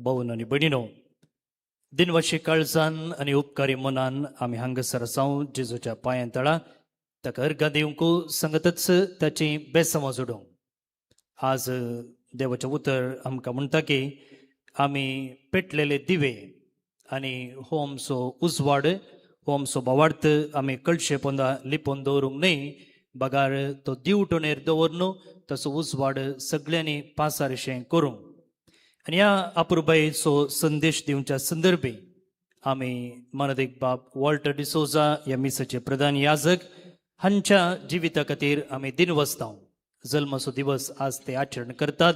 भावन आनी भयणीनो, दिनवाशी काळजान आनी उपकारी मनान आमी हांगासर आसाव जेजूच्या पांयां तळा ताका अर्गां दिवंक सांगतच ताची बेसमां जोडूंक. आज देवाचें उतर आमकां म्हणटा की आमी पेटलेले दिवे आनी हो आमचो उजवाड, हो आमचो भावार्थ आमी कळशे पोंदा लिपोवन दवरूंक न्हय, बगार तो दिवटणेर दवर न्हू तसो उजवाड सगळ्यांनी पासारशें करूंक. आनी ह्या अपुरबायेचो संदेश दिवच्या संदर्भी आमी मानादीक बाब वॉल्टर डिसोजा ह्या मिसाचे प्रधान याजक हांच्या जिविता खातीर आमी दिनवसताव. जल्माचो दिवस आज ते आचरण करतात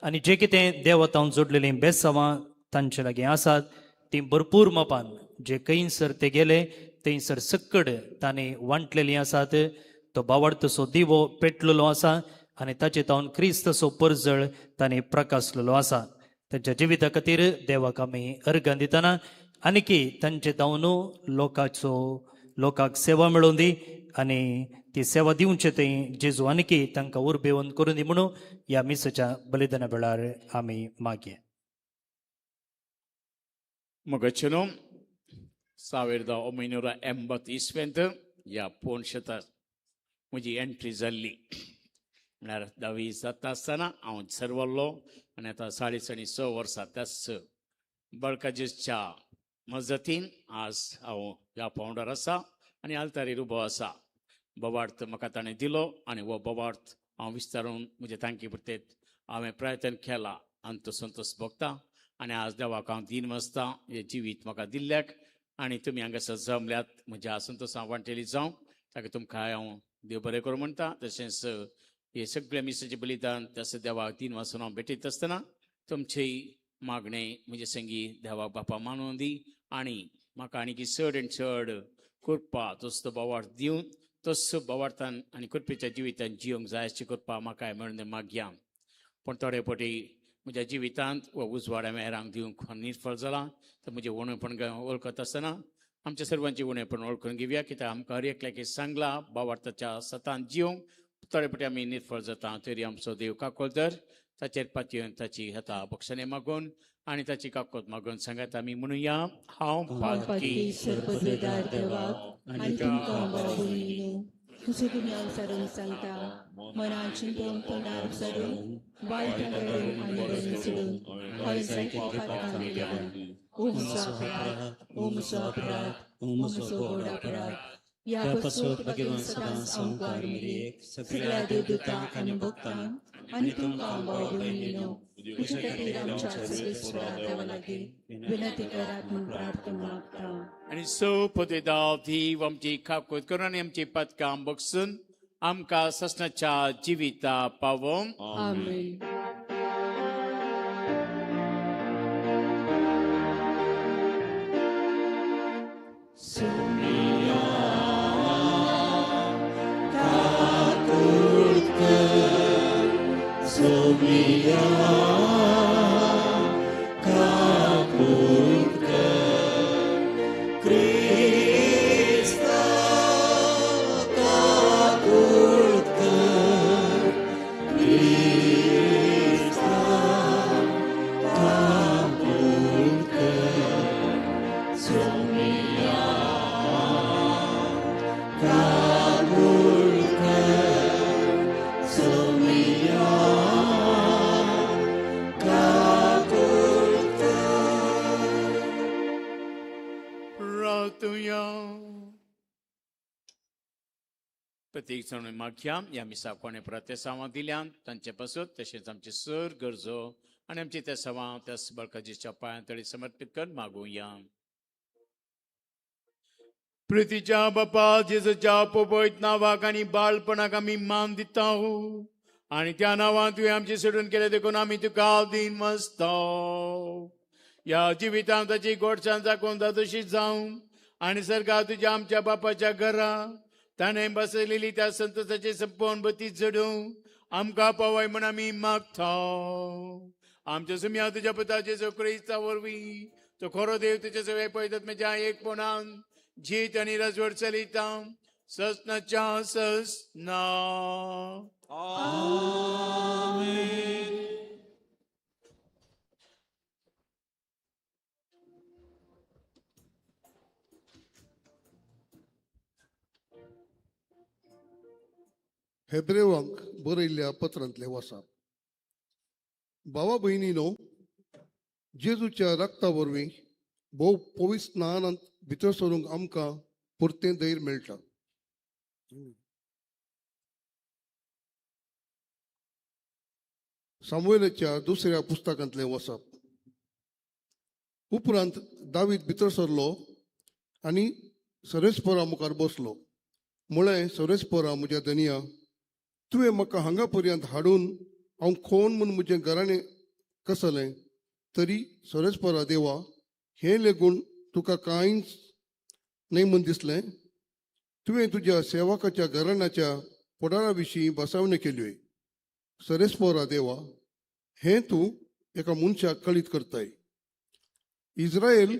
आनी जे कितें देवतावन जोडलेलीं बेसांवां तांचे लागीं आसात तीं भरपूर मापान जे खंयसर ते गेले थंयसर सक्कड तांणी वांटलेलीं आसात. तो बावाडतसो दिवो पेटलेलो आसा आनी ताचे तावन क्रिस्तसो परजळ तांणी प्रकासलेलो आसा. तांच्या जिविता खातीर देवाक आमी अर्गां दितना आनीकी तांचे तावन लोकाचो लोकांक सेवा मेळोवन दी आनी ती सेवा दिवचे थंय जेजू आनीकी तांकां उर्बेवन करून दी म्हणून ह्या मिसाच्या बलिदाना वेळार आमी मागया. मगचनो 1980 इस्वेंत ह्या पोण शेतात म्हजी एंट्री जाल्ली. म्हळ्यार धावी जाता आसतना हांव सर्वल्लो आनी आतां 6.5 वर्सां त्याच बळकाजीच्या मजतीन आज हांव ह्या पावंडार आसा आनी आल्तारीर उबो आसा. बोवार्थ म्हाका ताणें दिलो आनी हो बोवार्थ हांव विस्तारून म्हज्या तांकी पुरतेत हांवें प्रयत्न केला आनी तो संतोश भोगता. आनी आज देवाक हांव दीन वसता हें जिवीत म्हाका दिल्ल्याक आनी तुमी हांगासर जमल्यात म्हज्या संतोशां वांटेली जावं ताका तुमकां हांव देव बरें करूं म्हणटा. तशेंच हे सगळे मिसाचें बलिदान तशें देवाक दीन वासून हांव भेटयत आसतना तुमची मागणें म्हजे संगी देवाक बापा मानून दी आनी म्हाका आनीकी चड आनी चड कृपा तसो बोवार्थ दिवन तसो बोवार्थान आनी कृपेच्या जिवितान जिवंक जाय अशी कृपा म्हाका मेळून मागया. पूण थोडे फावटी म्हज्या जिवितांत हो उजवाड हांवें हेरांक दिवंक निर्फळ जाला तर म्हजें उणेपण वळखत आसतना आमच्या सर्वांचें उणेपण वळखून घेवया, कित्याक आमकां हर एकल्याक सांगला बोवार्थाच्या सतान जिवंक थोडे फावटी आमी निर्फळ जाता. तरी आमचो देव काकोल तर ताचेर पातयेवन ताची हेता बक्षणे मागून आनी ताची काकोत मागून सांगात आमी म्हणुया, हांव पातकी सर्वदेदार देवाक आनी तुमकां भाव भयणीनो म्हजो गुन्यांव सारून सांगता, मनान चिंतून तोंडार सारून वायट करून आनी बरें सोडून हांवें जायतीं पातकां केल्यात. ओ म्हजो अपराध, ओ म्हजो अपराध, ओ म्हजो व्हड अपराध. ह्या पासत भगवान सदांच अंकार मिरयेक सगळ्या देवदूतांक आनी भक्तांक आनी तुमकां भाव भयणीनो म्हजे खातीर आमच्या सर्वेस्वरा देवा लागीं विनंती करात म्हूण प्रार्थना मागता. आनी सो पदवेदाव देव आमची काकूत करून आनी आमची पातकां बगसून आमकां ससनाच्या जिविता पावोवं. आमेन. प्रत्येक जाण मागया ह्या मिसाक कोणें प्रतेसांवां दिल्यान तांचे पासत तशेंच आमचे सर गरजो आनी आमचे त्या सवां त्या बळकाजीच्या पांयां तळी समर्पीत करून मागुया. प्रितीच्या बापा जेजूच्या पोपयत नांवाक आनी बाळपणाक आमी मान दिता आनी त्या नांवान तुवें आमचें सोडून केलें देखून आमी तुका दीन मसता. ह्या जिवितांत ताची गोडसाण दाखोवन जातशी जावं आनी सरकार तुज्या आमच्या बापाच्या घरा ताणें बसयलेली त्या संतोषाची संपवन बती जडूं आमकां पावय म्हूण आमी मागता. आमच्या सुम्या तुज्या पुता जेजू क्रिस्ता वरवीं तो खरो देव तुज्या सगळे पळयतात म्हज्या एकपणान जीत आनी रजवड चलयता ससनाच्या ससना. आमेन. हेब्रेवांक बरयल्ल्या पत्रांतलें वाचप. भावा भयणीनो, जेजूच्या रक्ता वरवीं भोव पवित्र स्नानांत भितर सरूंक आमकां पुरतें धैर्य मेळटा. सामुएलाच्या दुसऱ्या पुस्तकांतलें वाचप. उपरांत दावीद भितर सरलो आनी सरेस्परा मुखार बसलो. म्हळें, सरेस्परा म्हज्या धनया, तुवें म्हाका हांगा पर्यंत हाडून हांव कोण म्हूण म्हजें घराणें कसलें? तरी सरेस्परा देवा, हें लेगून तुका कांयच न्हय म्हूण दिसलें. तुवें तुज्या सेवकाच्या घराण्याच्या फुडारा विशीं बसावण्यो केल्यो. सरेस्परा देवा, हें तूं एका मनशाक कळीत करताय. इस्रायल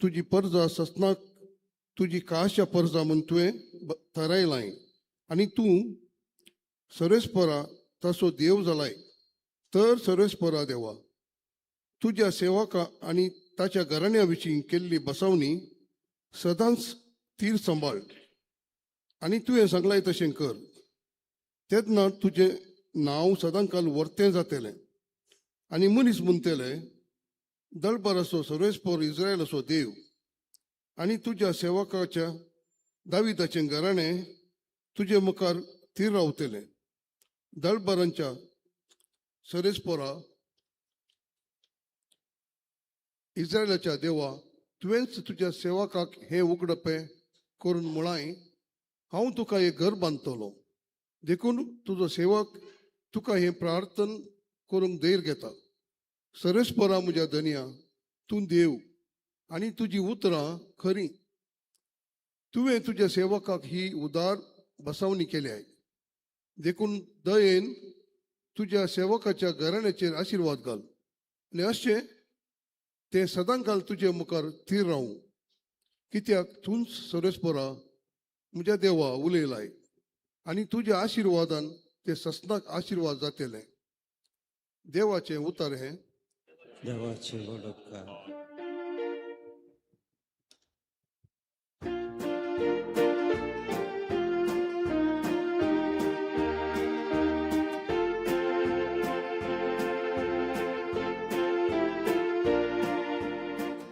तुजी परजा ससनाक तुजी काश्या परजा म्हूण तुवें थारायलाय आनी तूं सरेस्परा ताचो देव जालाय. तर सरेस्परा देवा, तुज्या सेवका आनी ताच्या घराण्या विशीं केल्ली बसावणी सदांच तीर सांबाळ आनी तुवें सांगलाय तशें कर. तेन्ना तुजें नांव सदांकाल वर्तें जातलें आनी मनीस म्हणटले, दळबराचो सर्वेस्पर इस्रायलाचो देव आनी तुज्या सेवकाच्या दाविदाचें घराणें तुजे मुखार थीर रावतलें. दळबरांच्या सरेस्पोरा इस्रायलाच्या देवा, तुवेंच तुज्या सेवकाक हें उगडपें करून म्हळांय, हांव तुका एक घर बांदतलो. देखून तुजो सेवक तुका हें प्रार्थन करूंक धैर्य घेता. सरेस्परा म्हज्या धनया, तूं देव आनी तुजी उतरां खरीं. तुवें तुज्या सेवकाक ही उदार बसावणी केल्याय. देखून दयेन तुज्या सेवकाच्या घराण्याचेर आशिर्वाद घाल आनी अशें तें सदांकाल तुजे मुखार थीर रावूं. कित्याक तूंच सरेस्परा म्हज्या देवा उलयलाय आनी तुज्या आशिर्वादान ते ससनाक आशिर्वाद जातले. देवाचें उतर हें. देवाचे व्हड उपकार.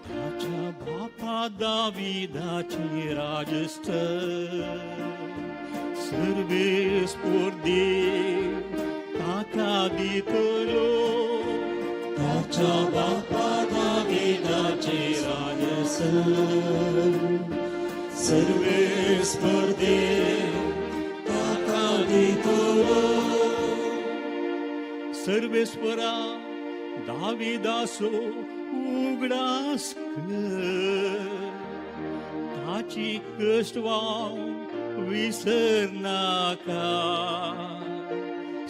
ताच्या बापा दाविदाचें राजस्थळ, सर्वेस्पोर देव ताका दितलो. ताच्या बापा दाविदाचें राजस्थळ, सर्वेस्पर देव ताका दितलो. सर्वेस्परा दाविदासो उगडास कर, ताची कश्ट वाव विसरनाका.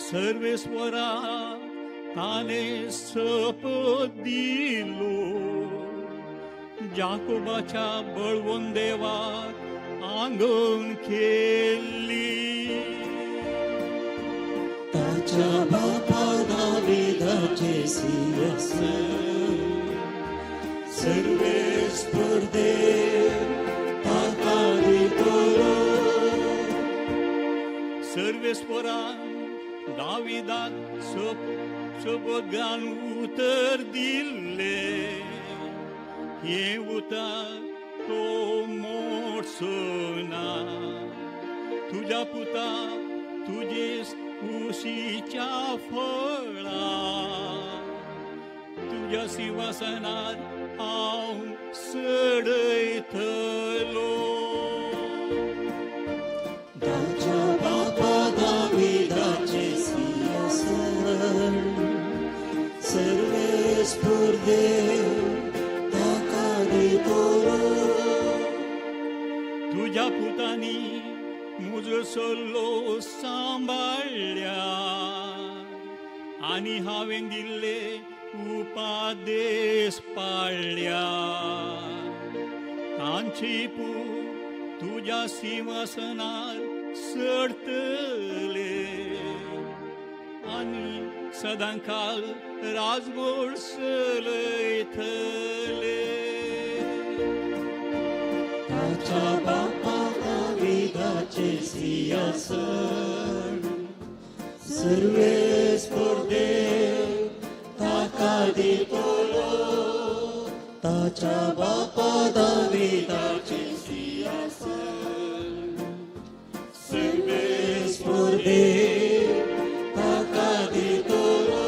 सर्वेस्वरा ताणें सपत दिलो, जाकोबाच्या बळवंत देवाक आंगण केल्ली. ताच्या बापा दाविदाचें सिंहासन, सर्वेस्पर देव ताका दितलो. सर्वेस्परान दाविदाक शपथ उतर दिल्ले, हें उतर तो मोडचो ना. तुज्या पुता तुजे कुशीच्या फळा तुज्या सिंहासनार हांव चडयतलो. ताच्या बापा दाविदाचें सिंहासन, सर्वेस्पर देव ताका दितलो. तुज्या पुतांनी म्हजो सल्लो सांबाळ्ळ्या आनी हांवें दिल्ले उपादेश पाळ्ळ्या. तांची पूत तुज्या सिंहासनार चडटले आनी सदांकाल राजवट चलयतले. ताच्या बापा दाविदाचें सिंहासन, सर्वेस्पर देव ताका दितलो ताच्या बापा दाविदाचें सिंहासन. सर्वेस्पर देव ताका दितलो.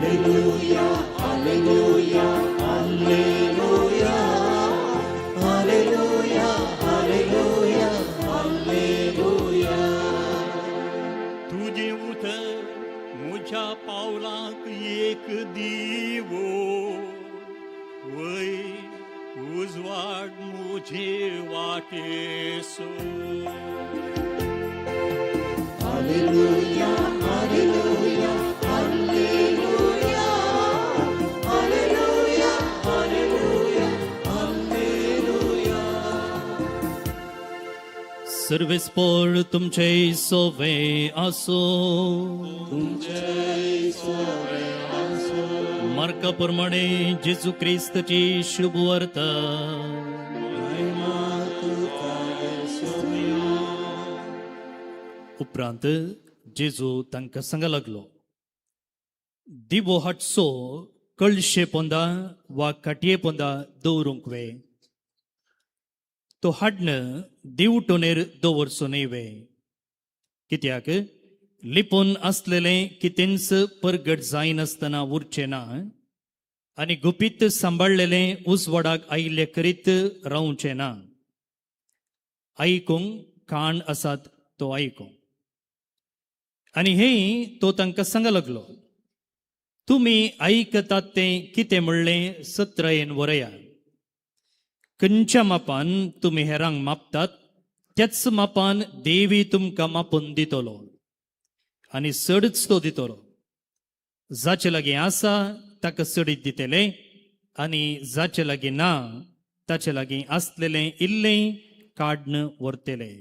Alleluia, Alleluia, Alleluia, Alleluia, Alleluia, Alleluia. तुजें उतर म्हज्या पावलांक एक दिवो, वय उजवाड म्हजे वाटेसो. Alleluia, Alleluia, Alleluia, Alleluia, Alleluia, Alleluia. सर्वेस्पोर तुमचे सोवे आसो. मार्का प्रमाणे जेजू क्रिस्तची शुभ वार्ता. उपरांत जेजू तांकां सांगा लागलो, दिवो हाटसो कळशे पोंदा वा खाटये पोंदा दवरूंक वे? तो हाडन दिवटोनेर दवरचो न्हय वे? कित्याक लिपून आसलेलें कितेंच परगट जायनासतना उरचें ना आनी गुपीत सांबाळलेलें उजवाडाक आयिल्ले करीत रावचें ना. आयकूंक कान आसात तो आयकूंक. आनी हे तो तांकां सांगा लागलो, तुमी आयकतात तें कितें म्हणलें सत्रायेन वरया. खंयच्या मापान तुमी हेरांक मापतात त्याच मापान देवी तुमकां मापून दितलो आनी चडच तो दितलो. जाचे लागीं आसा ताका चडीत दितले आनी जाचे लागीं ना ताचे लागीं आसलेलें इल्लें काड्न व्हरतले.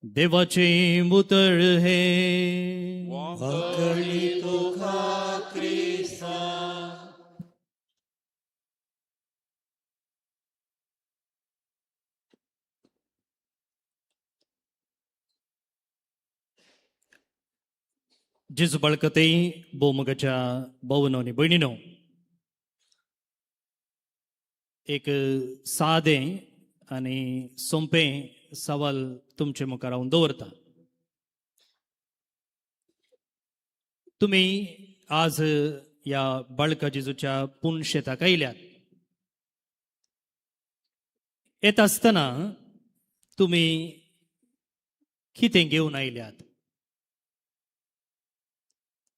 देवाचें उतर हें. वाकळी तुका क्रिस्ता. जेजू बाळकते, भोवमोगाच्या भावनो आनी भयणीनो, एक सादें आनी सोंपें सवाल तुमचे मुखार हांव दवरता. तुमी आज ह्या बाळका जेजूच्या पुनशेताक आयल्यात. येता आसतना तुमी कितें घेवन आयल्यात?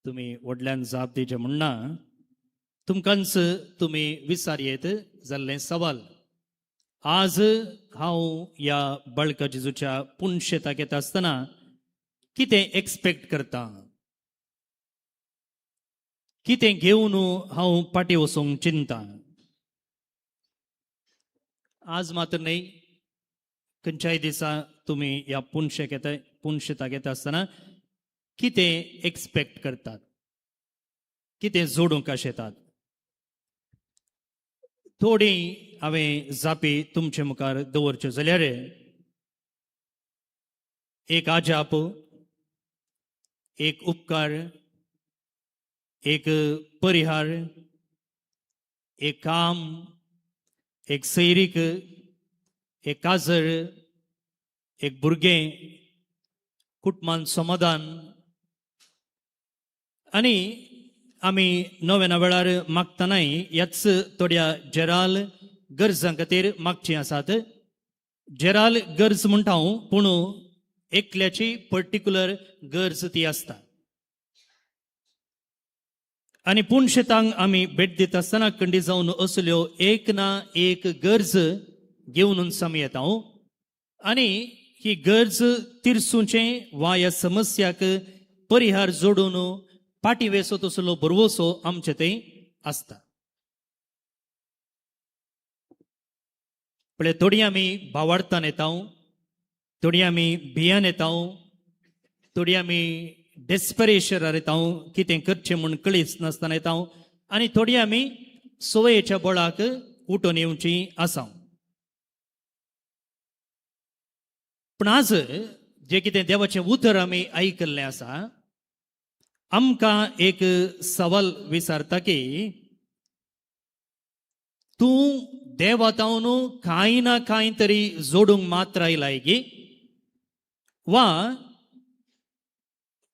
तुमी व्हडल्यान जाप दिवचें म्हणना, तुमकांच तुमी विचार येत जाल्लें सवाल. आज हांव ह्या बाळका जेजूच्या पुनशेताक येता आसतना कितें एक्सपेक्ट करता, कितें घेवन हांव फाटीं वचूंक चिंता? आज मात्र न्हय, खंयच्याय दिसा तुमी ह्या पुनशेक येता, पुनशेताक येता आसतना कितें एक्सपेक्ट करतात, कितें जोडूंक आशेतात? थोडी हांवें जापी तुमचे मुखार दवरच्यो जाल्यार, एक आजाप, एक उपकार, एक परिहार, एक काम, एक सैरीक, एक काजर, एक भुरगें, कुटुंबान समाधान. आनी आमी नव्या वेळार मागतनाय ह्याच थोड्या जेराल गरजां खातीर मागचीं आसात. जेराल गरज म्हणटा हांव, पूण एकल्याची पर्टिक्युलर गरज ती आसता. आनी पूण शेतांक आमी भेट दिता आसतना कंडी जावन असल्यो एक ना एक गरज घेवन आमी येता. आनी ही गरज तिरसूचें वा ह्या समस्याक परिहार जोडून पाटी वेसो तसलो भरवसो आमचे थंय आसता. पळय, थोडीं आमी भावार्थान येता. थोडी आमी भियान येता, थोडी आमी डेस्परेशनार येता, कितें करचें म्हूण कळीच नासतना येता आनी थोडी आमी सवयेच्या बळाक उठून येवची आसा. पूण आज जे कितें देवाचें उतर आमी आयकल्लें आसा, आमकां एक सवाल विचारता की तूं देवा तावन कांय ना कांय तरी जोडूंक मात्र आयलाय गी वा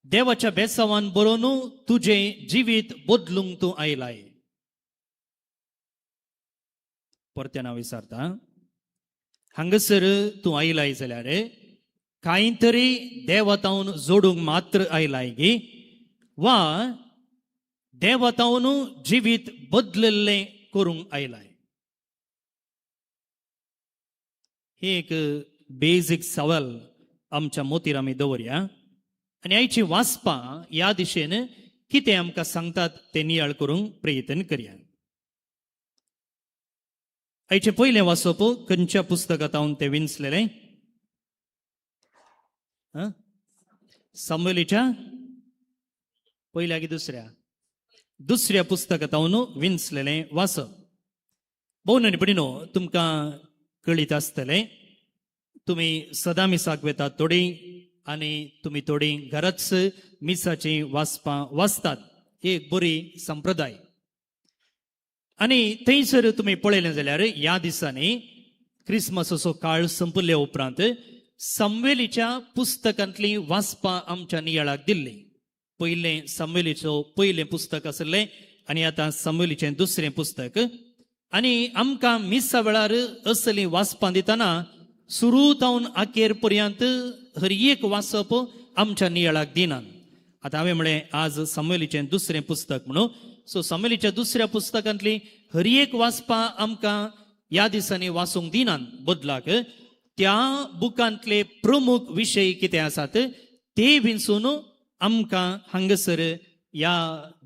देवाच्या बेसावान बरोवन तुजें जिवीत बदलूंक तूं आयलाय. परत्यान हांव विचारता, हांगासर तूं आयलाय जाल्यार कांय तरी देवा तावन जोडूंक मात्र आयलाय गी वा देवा तावन जिवीत बदलल्लें करूंक आयलाय. ही एक बेजीक सवाल आमच्या मोतीर आमी दवरया आनी आयची वाचपां ह्या दिशेन कितें आमकां सांगतात तें नियाळ करूंक प्रयत्न करया. आयचें पयलें वाचप खंयच्या पुस्तकांत हांव तें विंचलेलें? सामुएलीच्या पयल्या की दुसऱ्या? दुसऱ्या पुस्तकांत हांव विंचलेलें वाचप. भोव आनी भयणीनो, तुमकां कळीत आसतलें, तुमी सदां मिसाक वेतात थोडीं आनी तुमी थोडीं घराच मिसाचीं वाचपां वाचतात. ही एक बरी संप्रदाय. आनी थंयसर तुमी पळयलें जाल्यार ह्या दिसांनी क्रिसमसाचो काळ संपले उपरांत सामुएलीच्या पुस्तकांतलीं वाचपां आमच्या नियाळाक दिल्लीं. पयलें सामुएलीचो पयलें पुस्तक आसलें आनी आतां सामुएलीचें दुसरें पुस्तक. आनी आमकां मिसा वेळार असलीं वाचपां दितना सुरू जावन अखेर पर्यंत हर एक वाचप आमच्या नियाळाक दिनात. आतां हांवें म्हणलें आज सामुएलीचें दुसरें पुस्तक म्हणून, सो सामुएलीच्या दुसऱ्या पुस्तकांतली हर एक वाचपां आमकां ह्या दिसांनी वाचूंक दिनात. बदलाक त्या बुकांतले प्रमुख विशय कितें आसात ते विंचून आमकां हांगासर ह्या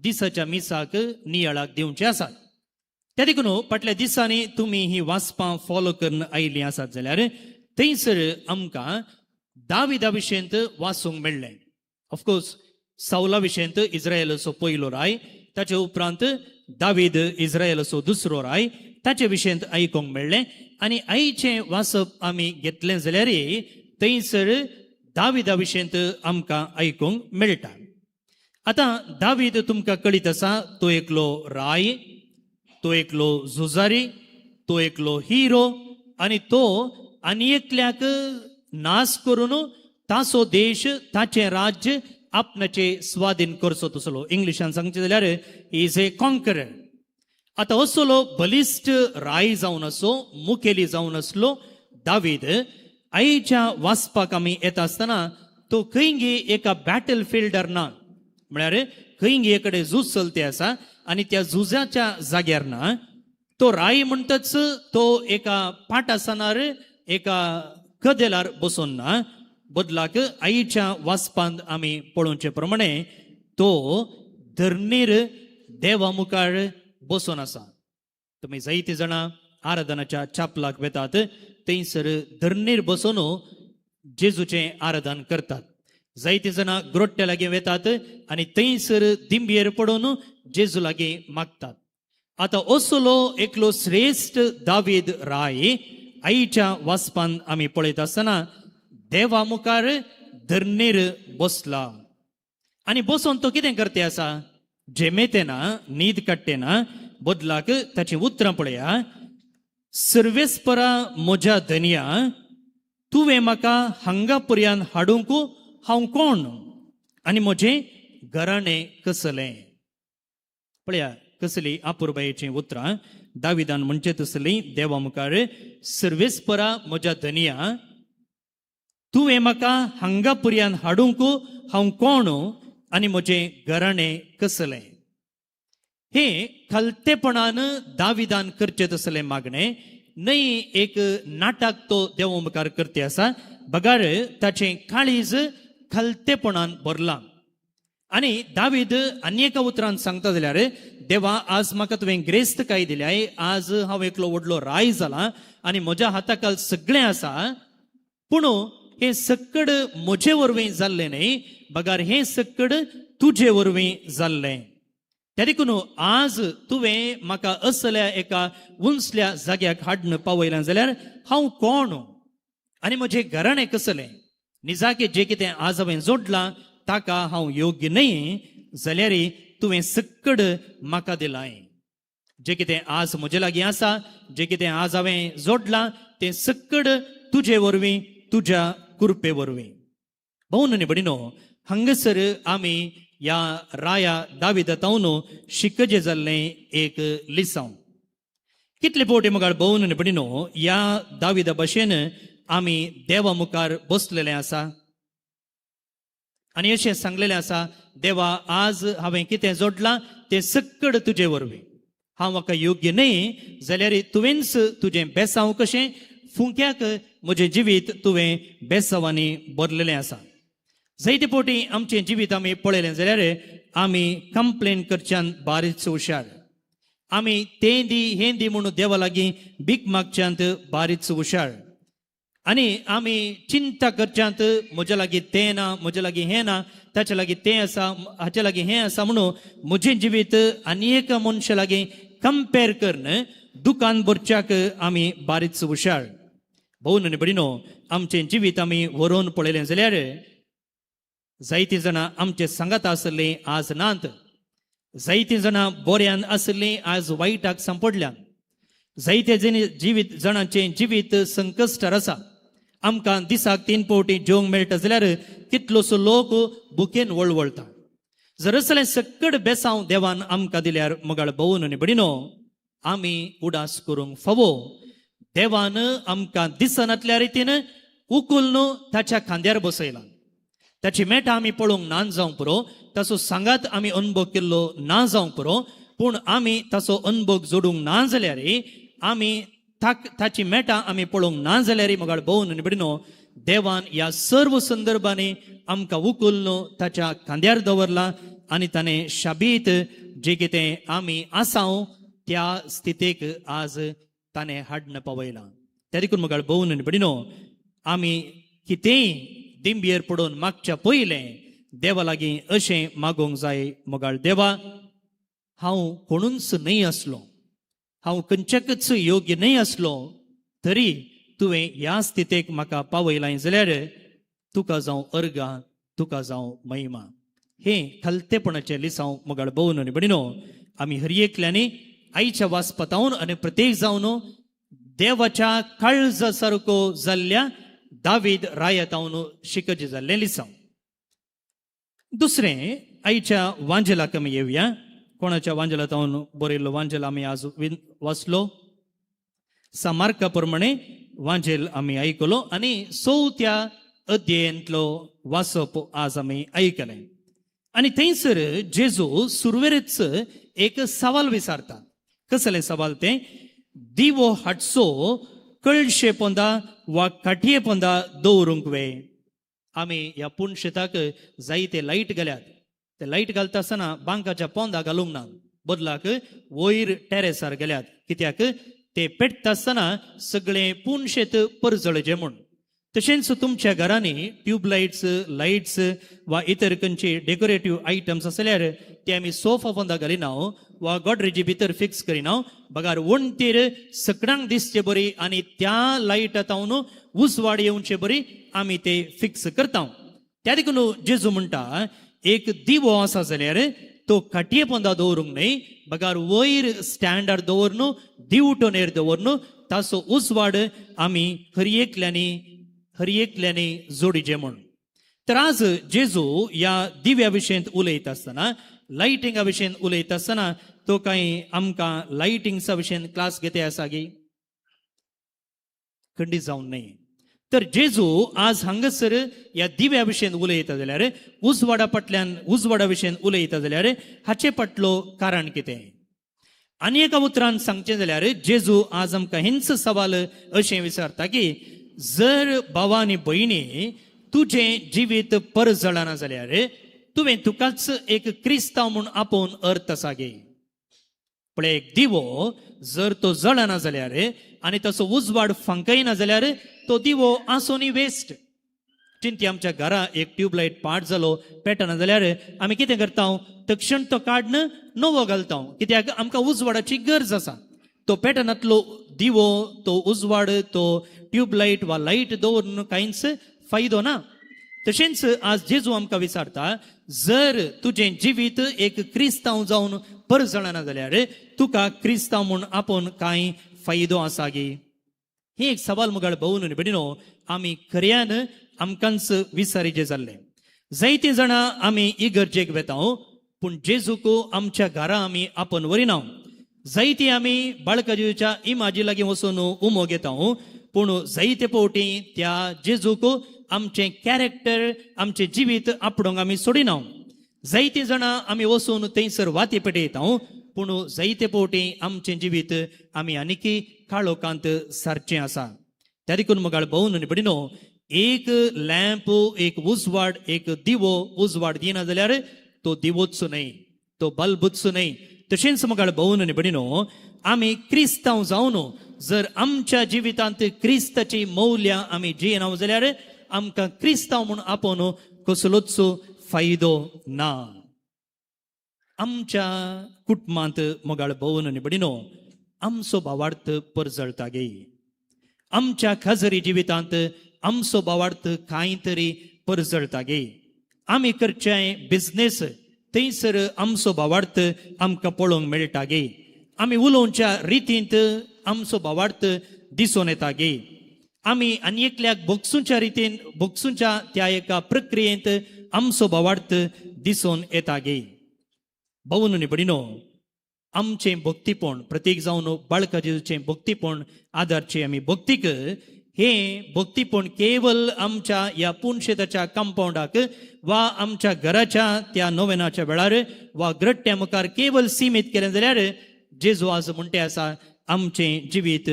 दिसाच्या मिसाक नियाळाक दिवचे आसात. त्या देखून फाटल्या दिसांनी तुमी ही वाचपां फॉलो करून आयिल्लीं आसात जाल्यार थंयसर आमकां दाविदा विशयंत वाचूंक मेळ्ळें. ऑफकोर्स सावला विशयंत इस्रायलाचो पयलो राय, ताचे उपरांत दावीद इस्रायलाचो दुसरो राय, ताचे विशयंत आयकूंक मेळ्ळें. आनी आयचें वाचप आमी घेतलें जाल्यार थंयसर दाविदा विशयंत आमकां आयकूंक मेळटा. आतां दावीद तुमकां कळीत आसा, तो एकलो राय, तो एकलो झुजारी, तो एकलो हिरो आनी तो आनी एकल्याक नाश करून ताचो देश ताचें राज्य आपणाचे स्वाधीन करचो तसलो. इंग्लिशान सांगचें जाल्यार is a conqueror. आतां असलो बलिश्ट राय जावन आसो, मुखेली जावन आसलो दावीद आयच्या वाचपाक आमी येता आसतना तो खंयगी एका बॅटल फिल्डर ना, म्हळ्यार खंयगी कडेन झूज चलते आसा आनी त्या झुजाच्या जाग्यार ना. तो राय म्हणटच तो एका पाटासनार एका कदेलार बसून ना. बदलाक आईच्या वाचपांत आमी पळोवचे प्रमाणे तो धरणीर देवा मुखार बसून आसा. तुमी जायतीं जाणां आराधनाच्या चापलाक वेतात, थंयसर धरणीर बसून जेजूचें आराधन करतात. जायतीं जाणां ग्रोट्ट्या लागीं वेतात आनी थंयसर दिंबयेर पडून जेजू लागीं मागतात. आतां असलो एकलो श्रेश्ठ दावीद राय आईच्या वाचपान आमी पळयत आसतना देवा मुखार धरणीर बसला आनी बसून तो कितें करते आसा, जेमेते ना, न्हीद काडटे ना. बदलाक ताचीं उतरां पळया, सर्वेस्परा म्हज्या धनया, तुवें म्हाका हांगा पर्यंत हाडूंक हांव कोण आनी म्हजें घराणें कसलें. पळया कसली आपुरबायेचीं उतरां दाविदान म्हणचे तसलीं देवा मुखार, सर्वेस्परा म्हज्या धनया, तुवें म्हाका हांगा पर्यंत हाडूंक हांव कोण आनी म्हजें घराणें कसलें. हे खालतेपणान दाविदान करचें तसलें मागणें न्हय, एक नाटक तो देवा मुखार करते आसा, बगार ताचें काळीज खालतेपणान भरलां. आनी दावीद आनी एका उतरान सांगता जाल्यार, देवा आज म्हाका तुवें ग्रेस्तकाय दिल्याय, आज हांव एकलो व्हडलो राय जाला आनी म्हज्या हाताखाल सगळें आसा, पूण हें सक्कड म्हजे वरवीं जाल्लें न्हय, बगार हें सक्कड तुजे वरवीं जाल्लें. त्या देखून आज तुवें म्हाका असल्या एका उंचल्या जाग्याक हाडून पावयलें जाल्यार हांव कोण आनी म्हजें घराणें कसलें? निजाके जें कितें आज हांवें जोडलां ताका हांव योग्य न्हय, जाल्यार तुवें सक्कड म्हाका दिलां. जें कितें आज म्हजे लागीं आसा, जें कितें आज हांवें जोडलां तें सक्कड तुजे वरवीं, तुज्या कृपे वरवीं. भोवन आनी भयणीनो, हांगासर आमी ह्या राया दाविदा तावन शिकजे जाल्लें एक लिसांव. कितले फावटी मुखार भोवन आनी भयणीनो ह्या दाविदा भशेन आमी देवा मुखार बसलेले आसा आनी अशें सांगलेलें आसा, देवा आज हांवें कितें जोडलां तें सक्कड तुजे वरवीं, हांव म्हाका योग्य न्हय जाल्यार तुवेंच तुजें बेसांव कशें फुंक्याक म्हजें जिवीत तुवें बेसांवांनी भरलेलें आसा. जायते फावटी आमचें जिवीत आमी पळयलें जाल्यार आमी कंप्लेन करच्यान बारीच हुशार, आमी तें दी हें दी म्हणून देवा लागीं भीक मागच्यांत बारीच हुशार, आनी आमी चिंता करच्यांत म्हज्या लागीं तें ना, म्हज्या लागीं हें ना, ताच्या लागीं तें आसा, हाच्या लागीं हें आसा म्हणून म्हजें जिवीत आनी एका मनशा लागीं कंपेर करून दुकान भरच्याक आमी बारीच हुशार. भोवन आनी भयणीनो, आमचें जिवीत आमी व्हरोवन पळयलें जाल्यार जायतीं जाणां आमचे सांगात आसलीं आज नात, जायतीं जाणां बऱ्यान आसलीं आज वायटाक सांपडल्यात, जायते जिवीत जाणांचें जिवीत संकश्टार आसा. आमकां दिसाक 3 फावटी जेवंक मेळटा जाल्यार कितलोसो लोक भुकेन वळवळटा. जर असलें सक्कड बेसांव देवान आमकां दिल्यार मगाळ भोवन आनी भयणीनो आमी उडास करूंक फावो. देवान आमकां दिसनातल्या रितीन उकुल्न ताच्या खांद्यार बसयला. ताची मेटां आमी पळोवंक ना जावंक पुरो, ताचो सांगात आमी अनुभव केल्लो ना जावंक पुरो, पूण आमी ताचो अनुभव जोडूंक ना जाल्यार आमी ताची मेटां आमी पळोवंक ना जाल्यार मगाळ भोवन आनी भयणीनो देवान ह्या सर्व संदर्भांनी आमकां उकुल्न ताच्या खांद्यार दवरला आनी ताणें शाबीत जे कितें आमी आसाव त्या स्थितीक आज ताणें हाडून पावयलां. त्या देखून मगाळ भोवन आनी भयणीनो आमी कितेंय दिंबयेर पडून मागच्या पयलें देवा लागीं अशें मागूंक जाय, मगाळ देवा हांव कोणूच न्हय आसलो, हांव खंयच्याकच योग्य न्हय आसलो, तरी तुवें ह्या स्थितीक म्हाका पावयलां जाल्यार तुका जावं अर्गां, तुका जावं महिमा. हें खालतेपणाचें लिसांव मगाळ भोवन आनी भयणीनो आमी हर एकल्यांनी आयच्या वाचपातावन आनी प्रत्येक जावन देवाच्या काळजा सारको जाल्ल्या दावीद रायतावन शिकचे जाल्लें लिसांव. दुसरें आयच्या वांजेलाक आमी येवया. कोणाच्या वांजेलातावन बरयल्लो वांजेल आमी आज वाचलो? सामार्का प्रमाणे वांजेल आमी आयकलो आनी 4थ्या अध्यायांतलो वाचप आज आमी आयकलें. आनी थंयसर जेजू सुरवेरच एक सवाल विचारता. कसलें सवाल तें? दिवो हाडचो कळशे पोंदा वा काठये पोंदा दवरूंक वे? आमी ह्या पुणशेताक जायते लायट घाल्यात. ते लायट घालता आसतना बांकाच्या पोंदा घालूंक ना, बदलाक वयर टेरेसार गेल्यात. कित्याक? ते पेटता आसतना सगळें पुणशेत परजळचें म्हूण. तशेंच तुमच्या घरांनी ट्यूबलायट्स, लायट्स वा इतर खंयचे डेकोरेटीव आयटम्स आसल्यार ते आमी सोफा पोंदा घालिना वा गोडरेजी भितर फिक्स करिना, बगार वणटीर सकडांक दिसचे बरी आनी त्या लायटा तावन उजवाड येवचे बरी आमी ते फिक्स करता. त्या देखून जेजू म्हणटा एक दिवो आसा जाल्यार तो खाटये पोंदा दवरूंक न्हय, बगार वयर स्टँडार दवरनु, दिवटोनेर दवरनु ताचो उजवाड आमी हर एकल्यांनी जोडीचे म्हूण. तर आज जेजू ह्या दिव्या विशयंत उलयता आसतना, लायटिंगा विशयंत उलयता आसतना तो कांय आमकां लायटिंग्सा विशयन क्लास घेते आसा गी? खंडीत जावन न्हय. तर जेजू आज हांगासर ह्या दिव्या विशयन उलयता जाल्यार, उजवाडा फाटल्यान उजवाडा विशयन उलयता जाल्यार हाचे फाटलो कारण कितें? आनी एका उतरान सांगचें जाल्यार जेजू आज आमकां हेंच सवाल अशें विचारता की जर भावा आनी भयणी तुजें जिवीत परजळना जाल्यार तुवें तुकाच एक क्रिस्तांव म्हूण आपोवन अर्थ आसा गे? पळय, एक दिवो जर तो जळना जाल्यार आनी ताचो उजवाड फांकयना जाल्यार तो दिवो आसूनय वेस्ट. चिंती आमच्या घरा एक ट्यूबलायट पाट जालो पेटना जाल्यार आमी कितें करता, तक्षण तो काडन नवो घालता, कित्याक आमकां उजवाडाची गरज आसा. तो पेटनांतलो दिवो, तो उजवाड, तो ट्यूबलायट वा लायट दवरून कांयच फायदो ना. तशेंच आज जेजू आमकां विचारता, जर तुजें जिवीत एक क्रिस्तांव जावन परजळना जाल्यार तुका क्रिस्तांव म्हूण आपूण कांय फायदो आसा गी? ही एक सवाल मुगाळ भोवन भयणीनो आमी खऱ्यान आमकांच विचारीचें जाल्लें. जायतीं जाणां आमी इगर्जेक वेता, पूण जेजूक आमच्या घरा आमी आपोवन व्हरिना. जायतीं आमी बाळका जेजूच्या इमाजी लागीं वचून उमो घेता, पूण जायते फावटी त्या जेजूक आमचें कॅरेक्टर, आमचें जिवीत आपडोंक आमी सोडिना. जायतीं जाणां आमी वचून थंयसर वाती पेटयता, पूण जायते फावटी आमचें जिवीत आमी आनीकी काळोखांत सारचें आसा. त्या देखून मुगाळ भोवन आनी भयणीनो, एक लॅम्प, एक उजवाड, एक दिवो उजवाड दिना जाल्यार तो दिवोच न्हय, तो बल्बूच न्हय. तशेंच मुगाळ भोवन आनी भयणीनो, आमी क्रिस्तांव जावन जर आमच्या जिवितांत क्रिस्ताची मौल्यां आमी जियेना जाल्यार आमकां क्रिस्तांव म्हूण आपोवन कसलोच फायदो ना. आमच्या कुटुंबांत मोगाळ भोवन आनी भयणीनो आमचो भावार्थ परजळटा गे? आमच्या खाजरी जिवितांत आमचो भावार्थ कांय तरी परजळटा गे? आमी करचें बिजनेस थंयसर आमचो भावार्थ आमकां पळोवंक मेळटा गे? आमी उलोवच्या रितींत आमचो भावार्थ दिसून येता गे? आमी आनी एकल्याक भोगसूच्या रितीन, भोगसूच्या त्या एका प्रक्रियेंत आमचो भावार्थ दिसून येता गे? भोवन आनी भयणीनो, आमचें भक्तीपण प्रतीक जावन बाळका जेजूचें भक्तीपण आदारचें आमी भक्तीक, हें भक्तीपण केवल आमच्या ह्या पुनशेताच्या कंपावंडाक वा आमच्या घराच्या त्या नोवेनाच्या वेळार वा ग्रट्ट्या मुखार केवल सीमीत केलें जाल्यार जेजू आज म्हणटे आसा, आमचें जिवीत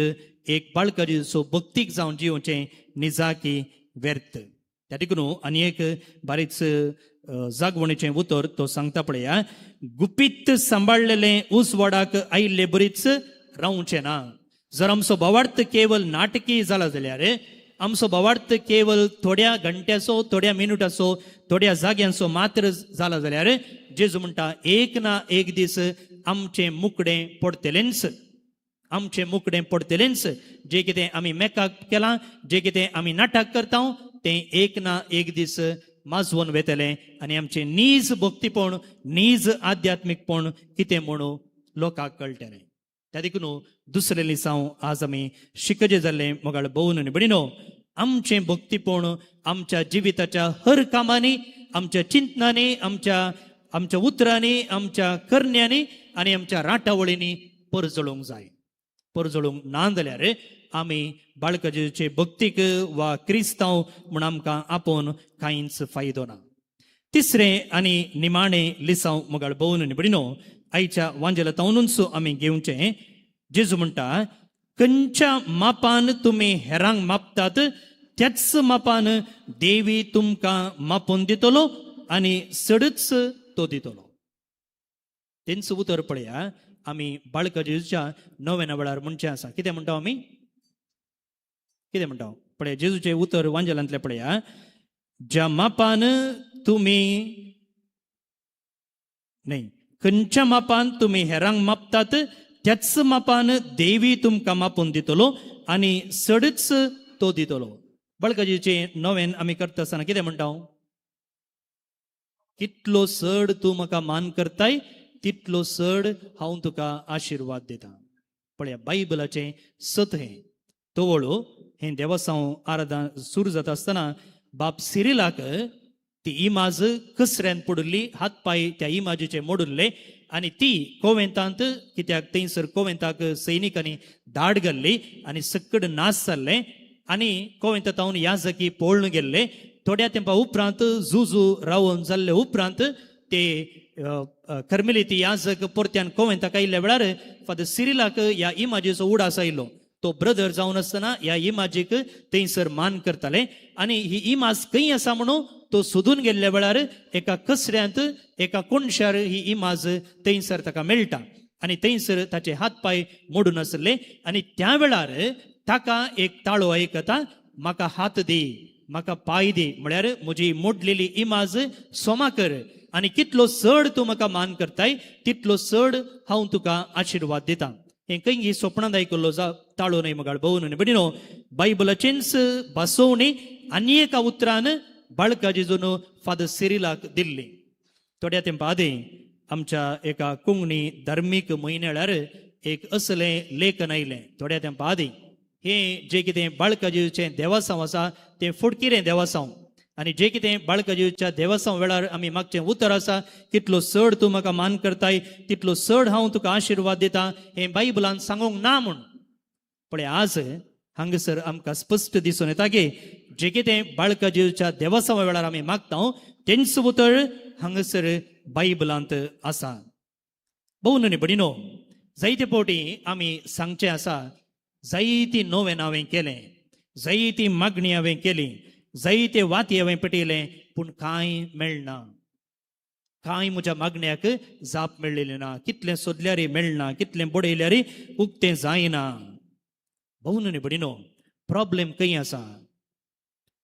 एक बाळका जेजूचो भक्तीक जावन जिवचें निजाकी व्यर्थ. त्या देखून आनी एक बारीच जागवणीचें उतर तो सांगता, पळया, गुपीत सांबाळलेलें उजवाडाक आयिल्ले बरीच रावचें ना. जर आमचो भावार्थ केवल नाटकी जाला जाल्यार, आमचो भावार्थ केवल थोड्या घंट्याचो, थोड्या मिनुटाचो, थोड्या जाग्यांचो मात्र जाला जाल्यार जेजू म्हणटा, एक ना एक दीस आमचें मुकडें पडटलेंच, आमचें मुकडें पडटलेंच. जे कितें आमी मेकअप केलां, जे कितें आमी नाटक करता, तें एक ना एक दीस माजवून वेतलें आनी आमचें नीज भक्तीपण, नीज आध्यात्मीकपण कितें म्हणून लोकांक कळटलें. त्या देखून दुसरें लिसांव आज आमी शिकजे जाल्लें मोगाळ भोवन आनी भयणीनो, आमचें भक्तीपण आमच्या जिविताच्या हर कामांनी, आमच्या चिंतनांनी, आमच्या आमच्या उतरांनी, आमच्या करण्यांनी आनी आमच्या राटावळींनी परजळूंक जाय. परजळूंक ना जाल्यार आमी बाळका जेजूचे भक्तीक वा क्रिस्तांव म्हूण आमकां आपोवन कांयच फायदो ना. तिसरें आनी निमाणें लिसांव मोगाळ भोवन आनी भयणीनो आयच्या वांजेला तावनूच आमी घेवचें. जेजू म्हणटा, खंयच्या मापान तुमी हेरांक मापतात त्याच मापान देवी तुमकां मापून दितलो आनी चडच तो दितलो. तेंच उतर पळया, आमी बाळका जेजूच्या नव्या वेळार म्हणचें आसा. कितें म्हणटा आमी? कितें म्हणटा पळया, जेजूचें उतर वांजेलांतलें पळया, ज्या मापान तुमी न्हय, खंयच्या मापान तुमी हेरांक मापतात त्याच मापान देवी तुमकां मापून दितलो आनी चडच तो दितलो. बाळकाजीचें नवेन आमी करता आसतना कितें म्हणटा? कितलो चड तूं म्हाका मान करताय तितलो चड हांव तुका आशिर्वाद दिता. पळया, बायबलाचें सत हें. तवळो हें देवसांव आराधना सुरू जाता आसतना बाप सिरिलाक ती इमाज कसऱ्यान पडिल्ली, हात पांय त्या इमाजीचे मोडिल्ले आनी ती कोवेंतांत, कित्याक थंयसर कोवेंताक सैनिकांनी धाड घाल्ली आनी सक्कड नाश जाल्लें आनी कोवेंतांत याजकी पळून गेल्ले. थोड्या तेंपा उपरांत जुजू रावन जाल्ले उपरांत ते कर्मेलिती याजक परत्यान कोवेंताक आयिल्ल्या वेळार फादर सिरिलाक ह्या इमाजीचो उडास आयलो. तो ब्रदर जावन आसतना ह्या इमाजीक थंयसर मान करताले आनी ही इमाज खंय आसा म्हणून तो सोदून गेल्ल्या वेळार एका कचऱ्यांत एका कोनशार ही इमाज थंयसर ताका मेळटा आनी थंयसर ताचे हात पांय मोडून आसले आनी त्या वेळार ताका एक ताळो आयकता, म्हाका हात दी, म्हाका पाय दी, म्हळ्यार म्हजी मोडलेली इमाज सोमा कर आनी कितलो चड तूं म्हाका मान करताय तितलो चड हांव तुका आशिर्वाद दिता. हें खंय सोपणांत आयकल्लो जा ताळो न्हय मगाळ भोवन न्हय भयणीनो, बायबलाचेंच भासोवणी आनी एका उतरान बाळका जेजून फादर सिरिलाक दिल्ली. थोड्या तेंपा आदीं आमच्या एका कोंकणी धार्मीक म्हयन्याळ्यार एक असलें लेखन आयलें. थोड्या तेंपा आदीं हें जें कितें बाळका जेजूचें देवासांव आसा तें फुटकिरें देवासांव आनी जें कितें बाळका जेजूच्या देवासांव वेळार आमी मागचें उतर आसा, कितलो चड तूं म्हाका मान करताय तितलो चड हांव तुका आशिर्वाद दिता, हें बायबलान सांगूंक ना म्हूण. पळय आज हांगासर आमकां स्पश्ट दिसून येता की जें कितें बाळका जेजूच्या देवासांवा वेळार आमी मागता तेंच उतर हांगासर बायबलांत आसा. भोव न्हय भयणीनो, जायते फावटी आमी सांगचें आसा, जायती नवें हांवें केलें, जायती मागणी हांवें केली, जायते वाती हांवें पेटयलें, पूण कांय मेळना, कांय म्हज्या मागण्याक जाप मेळ्ळेली ना, कितलें सोदल्यारय मेळना, कितलें बडयल्यारय उक्तें जायना. भोव न्हय भयणीनो, प्रॉब्लेम खंय आसा?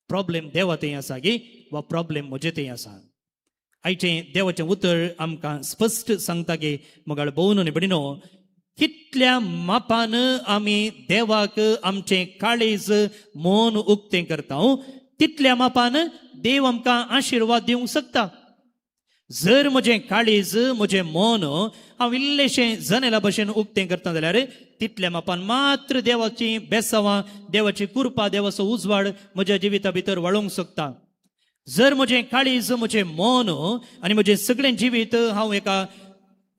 प्रॉब्लेम देवा थंय आसा गी वा प्रॉब्लेम म्हजे थंय आसा? आयचें देवाचें उतर आमकां स्पश्ट सांगता की मगाळ भोव न्हय भयणीनो, कितल्या मापान आमी देवाक आमचें काळीज मन उक्तें करता तितल्या मापान देव आमकां आशिर्वाद दिवंक शकता. जर म्हजें काळीज म्हजें मन हांव इल्लेशें जनेला भशेन उक्तें करता जाल्यार तितल्या मापान मात्र देवाची बेसावां, देवाची कृपा, देवाचो उजवाड म्हज्या जिविता भितर वाळोवंक शकता. जर म्हजें काळीज म्हजें मन आनी म्हजें सगळें जिवीत हांव एका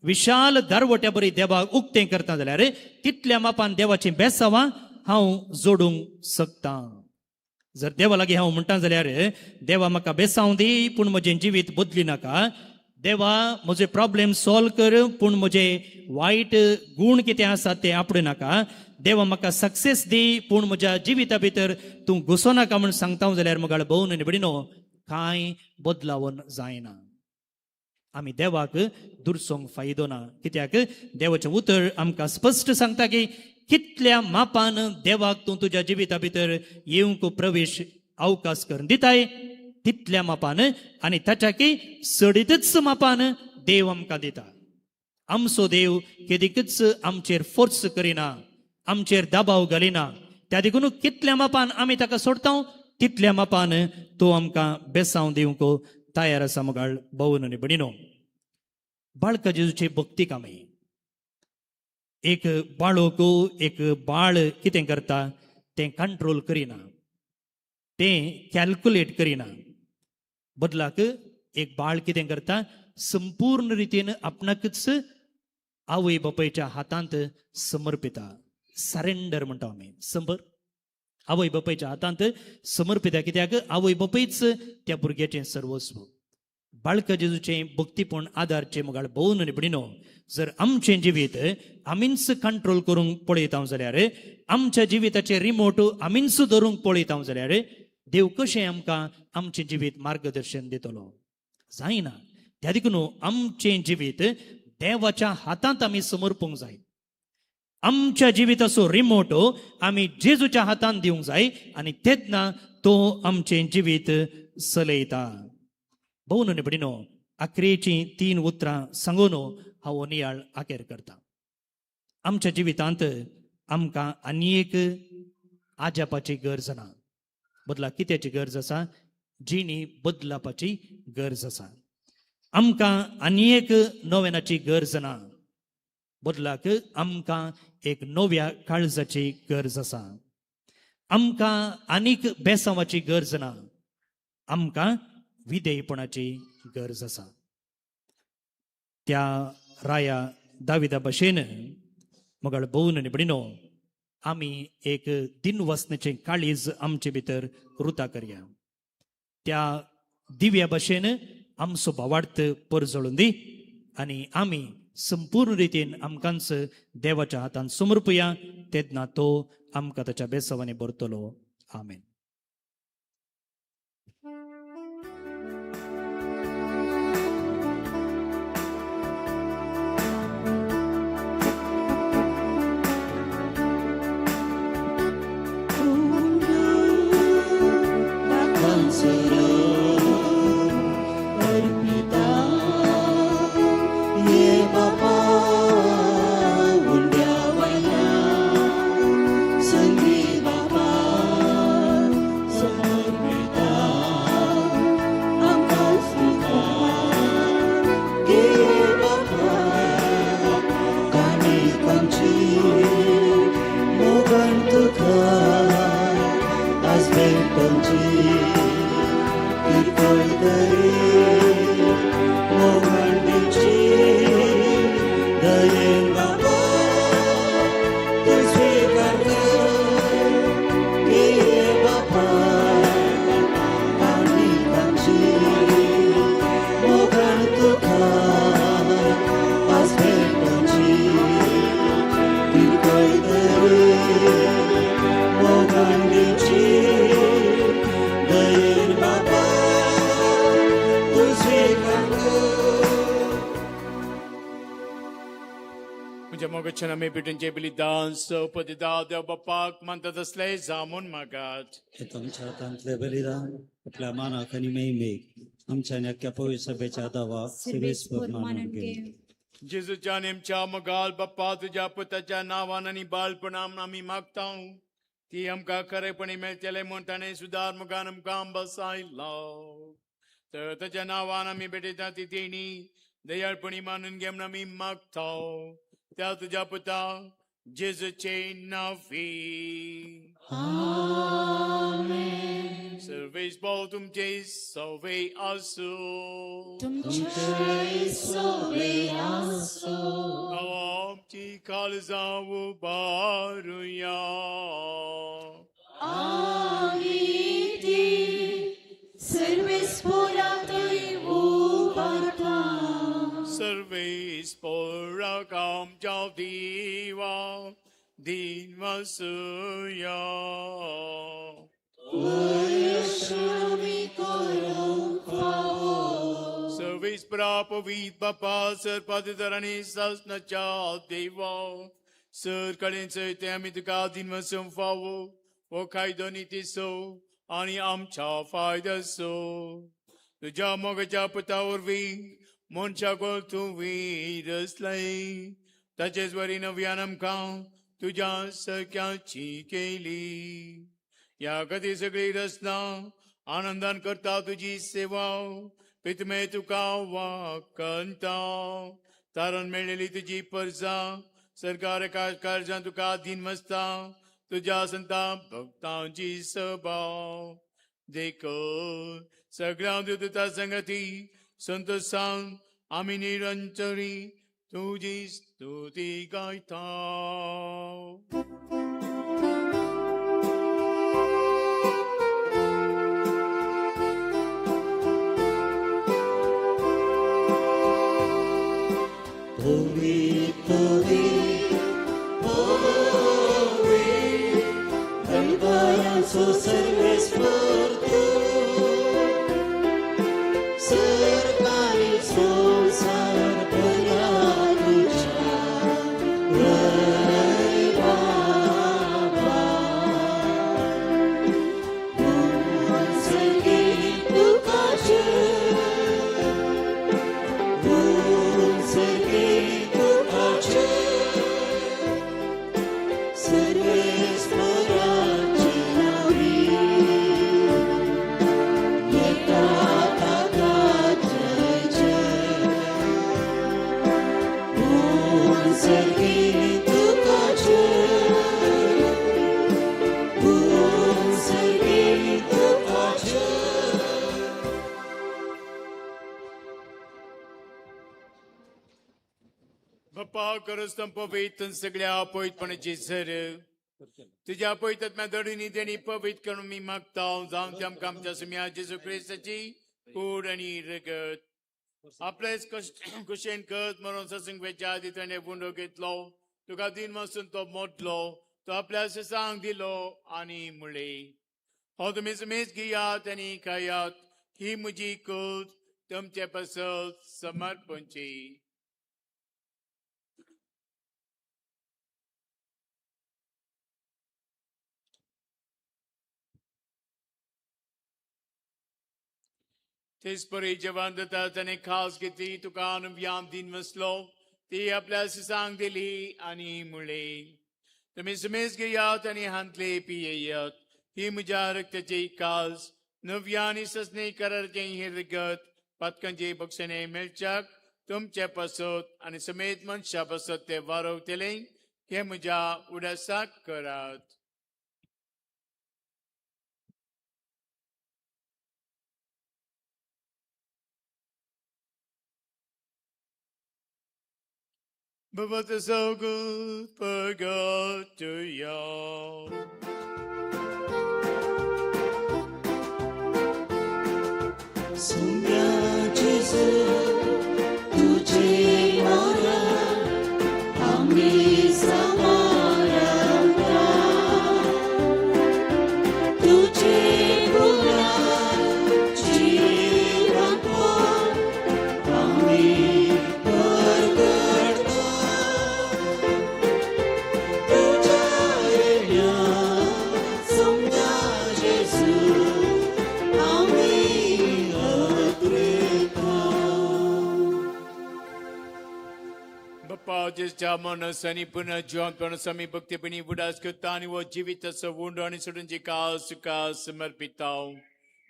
विशाल दारवट्या बरी देवाक उक्तें करता जाल्यार तितल्या मापान देवाची बेसावां हांव जोडूंक शकता. जर देवा लागीं हांव म्हणटा जाल्यार देवा म्हाका बेसांव दी पूण म्हजें जिवीत बदली नाका, देवा म्हजे प्रॉब्लेम सॉल्व कर पूण म्हजे वायट गूण कितें आसा ते आपडू नाका, देवा म्हाका सक्सेस दी पूण म्हज्या जिविता भितर तूं घुसो नाका म्हूण सांगता जाल्यार मगाळ भोव न्हय भयणीनो, कांय बदलावन जायना. आमी देवाक दुरसोंक फायदो ना, कित्याक देवाचें उतर आमकां स्पश्ट सांगता की कितल्या मापान देवाक तूं तुज्या जिविता भितर येवंक प्रवेश अवकाश करून दिताय तितल्या मापान आनी ताच्याकी चडीतच मापान देव आमकां दिता. आमचो देव केदीकच आमचेर फोर्स करिना, आमचेर दबाव घालिना, त्या देखून कितल्या मापान आमी ताका सोडता तितल्या मापान तो आमकां बेसांव दिवंक तयार आसा. मगाळ भोवन आनी भयणीनो, बाळका जेजूची भक्ती कामी एक बाळोक एक बाळ कितें करता तें कंट्रोल करिना, तें कॅल्कुलेट करिना, बदलाक एक बाळ कितें करता संपूर्ण रितीन आपणाकच आवय बापायच्या हातांत समर्पिता, सरेंडर म्हणटा आमी, संबर आवय बापायच्या हातांत समर्पिता, कित्याक आवय बापायच त्या भुरग्याचें सर्वस्व. बाळका जेजूचें भक्तीपूण आदारचें मुगाळ भोवन आनी भयणीनो, जर आमचें जिवीत आमीच कंट्रोल करूंक पळयता जाल्यार, आमच्या जिविताचें रिमोट आमीच धरूंक पळयता जाल्यार देव कशें आमकां आमचें जिवीत मार्गदर्शन दितलो? जायना. त्या देखून आमचें जिवीत देवाच्या हातांत आमी समर्पूंक जाय. आमच्या जिविताचो रिमोट आमी जेजूच्या हातांत दिवंक जाय आनी तेन्ना तो आमचें जिवीत चलयता. भोवन आनी भयणीनो, आखरेचीं 3 उतरां सांगून हांव नियाळ आखेर करता. आमच्या जिवितांत आमकां आनी एक आजापाची गरज ना, बदला कित्याची गरज आसा? जिणी बदलापाची गरज आसा. आमकां आनी एक नव्यानाची गरज ना, बदलाक आमकां एक नव्या काळजाची गरज आसा. आमकां आनीक बेसांवाची गरज ना, आमकां विधेयपणाची गरज आसा. त्या राया दाविदा भशेन मगाळ भोवन आनी भयणीनो, आमी एक दिनवासनेचें काळीज आमचे भितर रुता करया. त्या दिव्या भशेन आमचो भावार्थ परजळून दी आनी आमी संपूर्ण रितीन आमकांच देवाच्या हातान समर्पुया, तेन्ना तो आमकां ताच्या बेसावांनी भरतलो. आमेन. भेटोवची किरकोळ तरी मोगान दिवची दयेन बाबा तूं स्विकार कर घे बापा आनी तांची मोगान तुका आज भेटोवची किरकोळ तरी मोगान दिवची दयेन बाबा तूं स्विकार कर. म्हज्या मोगाच्यान आमी भेटूनचे बलिदान सपदिदा देव बापाक मानता तसले जामून मागात. हे तुमच्या हातांतले बलिदान आपल्या मानाक आनी महिमेक आमच्या आनी अख्ख्या पवित्र सभेच्या दावा सर्वेस्पर सर्वेस्पर मानून मानून घे. घे. जेजूच्या नेमच्या मोगाल बाप्पा, तुज्या पुताच्या नांवान आनी बाळपणान आमी मागता ती आमकां खरेपणी मेळटले म्हूण ताणें सुदार मुखार आमकां बसायलो. तर ताच्या नांवान आमी भेटयता ती देणी दयाळपणी मानून घे म्हूण आमी मागता त्या तुज्या पुता जेजूचे नांवी. सर्वेस भाव तुमचे सवे आसूं. तुमचे सोवे आसो. आमची काळजां उबारुया. आमी ती सर्वेस्परातय उबारता. सर्वेस्पराक आमच्या देवा दीन वसुया. सर्वेस्परा पवित्र बापा, सर पादर आनी सासनाच्या देवा, सर कडेन सयत आमी तुका दीन वसूंक फावो हो कायदो नितीचो आनी आमच्या फायद्याचो. तुज्या मोगाच्या पुता वरवीं मनशाक तूं रचलय, ताचेच वरी नव्यान आमकां तुज्या सख्याची केली. ह्या खातीर सगळी रचना आनंदान करता तुजी सेवा, पितमे तुका वाकंता. तारण मेळ्ळेली तुजी परजा सरकार कार्यान तुका अधीन मसता, तुज्या संता भक्तांची सभा. देखून सगळ्या दुता संगती संतोषान आमी निरंतरी तुजी स्तुती गायता. पवित्र पवित्र दरबाराचो सर्वेस्पर तूं, सरकारी संवसार भरला तुज्या वैभवान. उंचगी तुका जय, उंचगी तुका जय, सर्वेस्पराचे नावी येता ताका जय जय. उंचगी तुका जय, उंचगी तुका जय. बाप्पा करस्तम पवित्र सगळ्या पवित्रपणाची सर तुझ्या पवित्रात्म्या दडून देणी पवित्र करून मी मागता, जावन ते आमकां आमच्या सुम्या जेजू क्रिस्ताची कूड आनी रगत आपलेच कश्ट कुशेन करत मरून ससंग वेच्या आदी ताणें गुंडो घेतलो, तुका दिन वचून तो मोडलो, तो आपल्या ससांक दिलो आनी मुळे, हो तुमी सुमेज घेयात आनी खायात, ही म्हजी कूड तुमचे पासत समर्पणची. तेच परी जेवण दिता ताणें खास घेतली, तुका अनुव्याम दिन वसलो, ती आपल्या सिसांक दिली आनी मुळे, तुमी सुमेज घेयात आनी हांतले पियेयात, ही म्हज्या रक्ताची कास नव्या आनी सजने कराराचें हें रगत पातकांचे बक्षणे मेळच्याक तुमचे पासत आनी समेत मनशा पासत ते वारवतले. हे म्हज्या उडासाक करात. भगवत सगुत प्रगटया. सुम्या जेजू तुझे मरण आमी समारंभा तुझे पुनर्जीवनपण आमी परगटता. तुझ्या येण्या सुम्या जेजू आमी अद्रेता. बाप्पा जेजूच्या मनस आनी पुनर्जिवंतपण आमी भक्तीपणी उडास करता आनी हो जिविताचो उंडो आनी सोडून काल तुका समर्पिताव.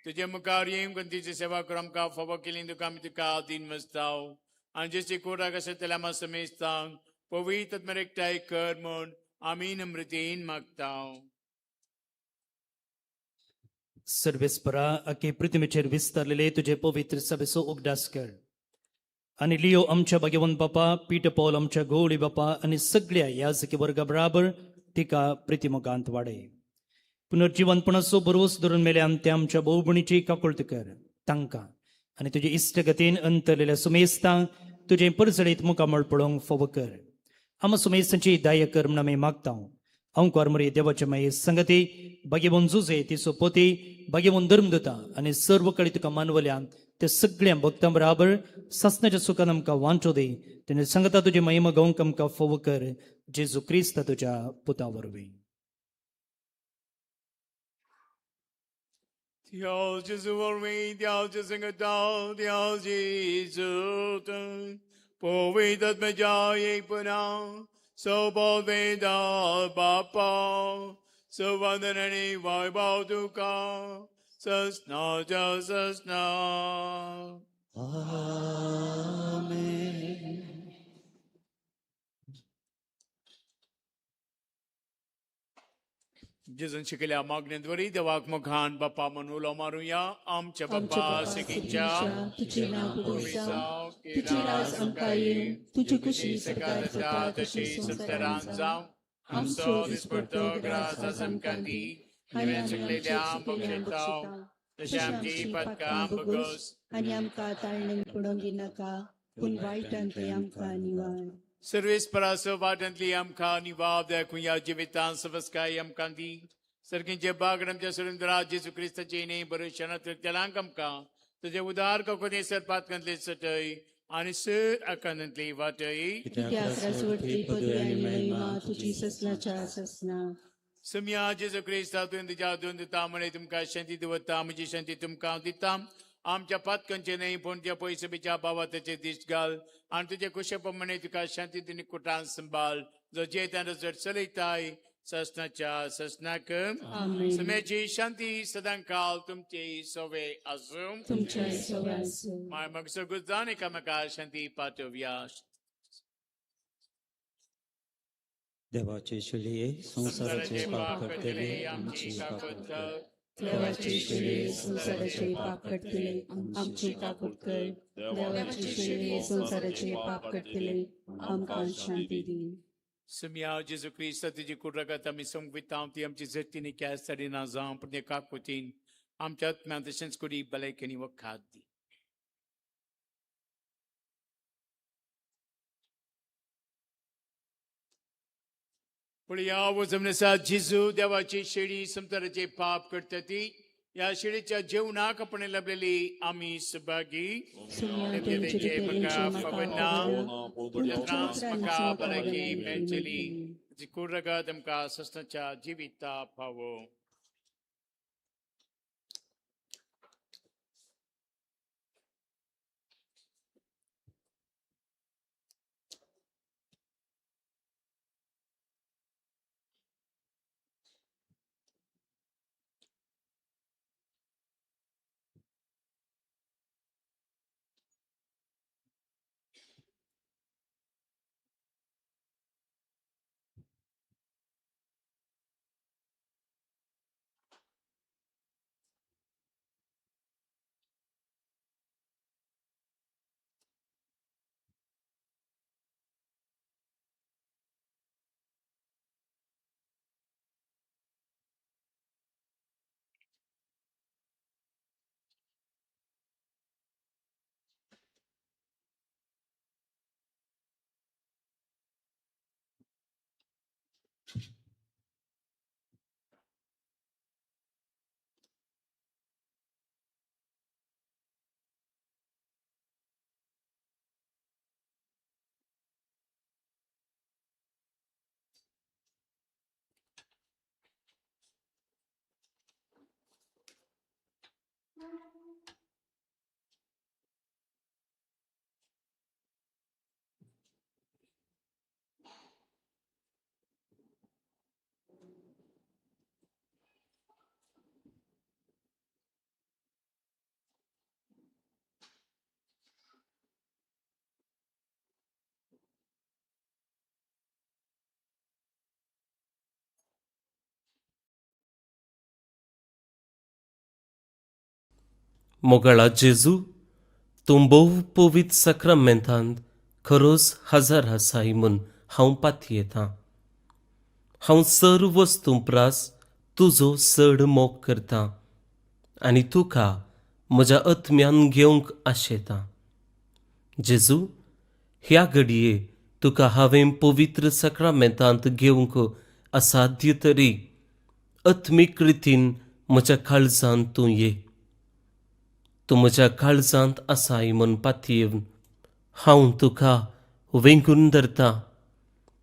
तुजे मुखार येवन तुजी सेवा करूं आमकां फावो केली तुका आमी तुका दीन मस्ताव आनी जेची कोराक आसा त्याला आमी समेस्तांक पवित्र आत्म्यान एकठांय कर म्हूण आमी नम्रतेन मागताव. सर्वेस्परा, आखे पृथ्वीचेर विस्तारलेले तुजे पवित्र सभेचो उगडास कर आनी लियो आमच्या भाग्यवंत बापा, पीटर पॉल आमच्या गौडी बापा आनी सगळ्या याजकी वर्गा बराबर तिका प्रितिमुखांत वाडय. पुनर्जिवंतपणाचो भरवस धरून मेल्या त्या आमच्या भोवभणीची काकुळट कर. तांकां आनी तुजे इश्टगतीन अंतरलेल्या सुमेस्तांक तुजें परजळीत मुखामळ पळोवंक फावो कर. आमा सुमेस्तांची दाय कर म्हूण आमी मागता. अंकुर मरे देवाचे माये संगती, भाग्यवंत जुजे तिचो पोती, भाग्यवंत धर्मदूता आनी सर्व कळी तुका मानवल्या ते सगळ्या भक्तां बराबर सासणाच्या सुखान आमकां वांचो दी. तेणे सांगता तुजी महिमा गावंक आमकां फावो कर, जेजू क्रिस्त तुज्या पुता वरवीं. Dios Jesu वरवीं, Dios संगता, Dios Jesu पवित्र आत्म्याच्या एकपणा सोबत बापा सवंदन आनी वैभव तुका ससनाच्या ससना. आमेन. जेजून शिकल्या मागण्यांद्वारे देवाक मुखान बापा म्हणून उलो मारुया. आमच्या बापा सगळींच्या, तुझे नाव पवित्र जावं, तुझी राज आमकां येवं, तुजी खुशी सरकार जाता तशी संवसारांत जावं. आमचो दिसपडतो ग्रास आज आमकां दी आनी आमी चुकलेल्या बक्षिताव तशें आमची पातकां भोगोस आनी आमकां ताळणें पडोवंक दिनाका, पूण वायटांतली आमकां निवार. सर्वेस्पराचो वाटांतली आमकां निवाब देखूया जिवितान सवस्काय आमकां दी. सर्गींचे बाग आमच्या सुरेंद्रा जेजू क्रिस्ताचे न्ही बरो शरणांत तेलांक आमकां तुजे उदार कोकणी सर पातकांतले सटय आनी सर आकांतांतली वाटय. कित्याक राजवटली, पदवी आनी महिमा तुजी ससनाच्या ससना. सुम्या जेजू क्रिस्ता, तुवें तुज्या दोन दिता म्हळे तुमकां शांती दवरता, म्हजी शांती तुमकां दिता. आमच्या पातकांचे न्हय पूण त्या पयसबीच्या बाबा ताचे दीस घाल आनी तुजे कुशे प्रमाणे तुका शांती दिनी कुटान संभाळ, जो जेतान जड चलयताय ससनाच्या ससनाक. आमेन. सुम्याची शांती सदांकाल तुमचे सोवे आसूं. तुमच्या सवय आसूं. माय मग सगळं एकामेका शांती पाठोवया. देवाचे शेळये, संवसाराचे पाप काडटले, आमची काकूट कर. देवाची शेळये, संवसाराचे पाप काडटले, आमची काकूट कर. देवाची शेळये, संवसाराचे पाप काडटले, आमकां शांती दी. सुम्या जेजू क्रिस्त, तुजी कुडरगत आमी संगविता, ती आमची जतीनी कॅस ना जावं, पूण ते काकुतीन आमच्या आत्म्यान तशेंच कुडी भलायकेनी वखाद दी. पळया वजमनसा जेजू, देवाची शेळी, संवसाराचे पाप करता ती. ह्या शेळीच्या जेवणाक आपण लाभलेली आमी सभागी. सुम्या तुमचे म्हाका म्हाका खबर ना, खबर ना, त्रास म्हाका भलायकी मेळटली. कुडरगत आमकां सस्नाच्या जिविता पावो. मोगाळा जेजू, तूं भोव पवित्र साक्रामेंतांत खरोच हजर आसाय म्हूण हांव पातयेतां. हांव सर्व वस्तूं प्रास तुजो चड मोग करतां आनी तुका म्हज्या आत्म्यान घेवंक आशेतां. जेजू, ह्या घडये तुका हांवें पवित्र साक्रामेंतांत घेवंक असाध्य तरी आत्मीक रितीन म्हज्या काळजांत तूं ये. तूं म्हज्या काळजांत आसाय म्हूण पातयेवन हांव तुका वेंगून धरतां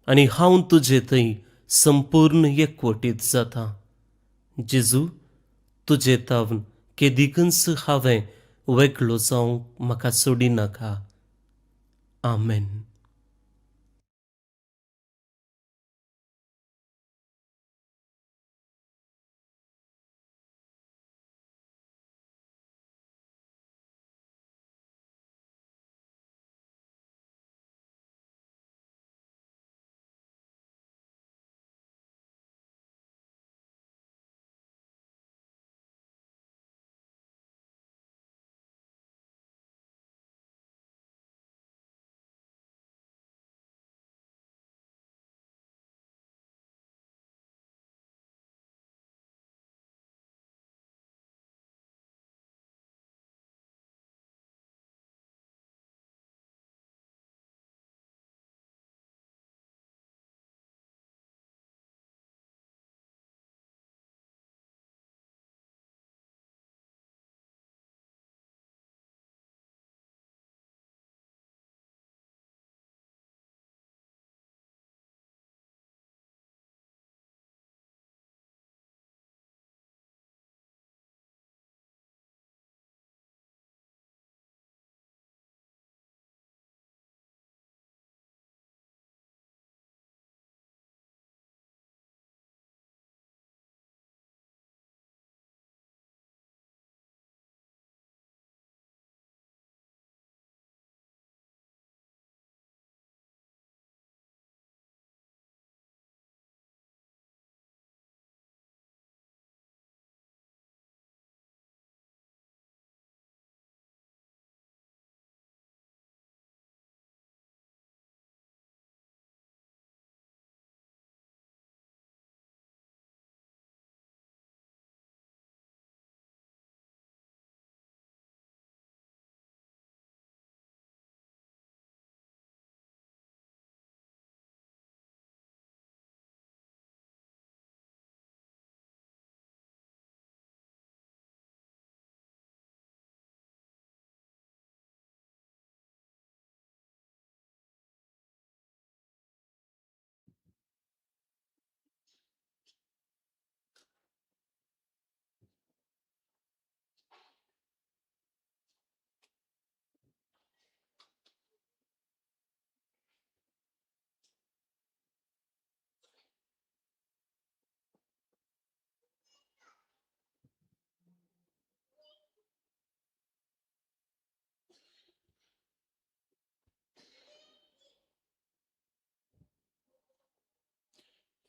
आनी हांव तुजे थंय संपूर्ण एकवटीत जाता. जेजू, तुजे तावन केदिकूच हांवें वेगळो जावंक म्हाका सोडिनाका. आमेन.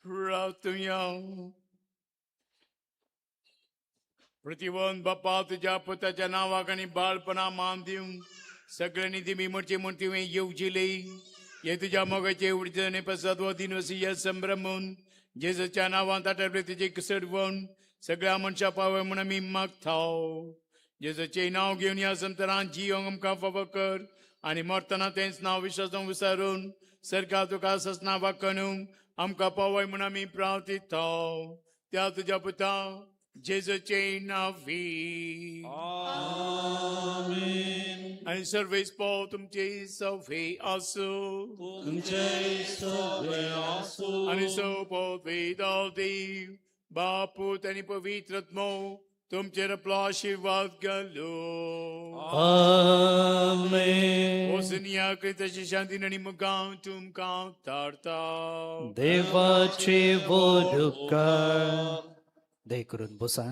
प्रार्थुया. प्रतिवन बापा, तुज्या पुताच्या नांवाक आनी बाळपणा मान दिवन सगळ्यांनी दिमी म्हणचे म्हूण तुवें येवजिले. हे तुज्या मोगाचे उर्जेने प्रसाद हो दिनवसी हे संभ्रमून जेजूच्या नांवान आटपले तुजे सडवण सगळ्या मनशां पावय म्हूण आमी मागता. जेजूचें नांव घेवन ह्या संतरान जियोंक आमकां फावो कर आनी मरतना तेंच नांव विश्वासान विसरून सरकार तुका ससना वाकणूंक आमकां पावय म्हूण आमी प्रार्थिता त्या तुज्या पुता जेजूचे नावी. आनी सर्वेस पाव तुमचे सवे आसूं. तुमचे सगळे आसूं. आनी सोबत देव बापूत आनी पवित्र आत्मो तुमचेर आपलो आशिर्वाद घालो. आमेन. वचून या क्रिस्ताची शांतीन आनी मुखार तुमकां धाडता. देवाचे वोरुकार दय करून बसा.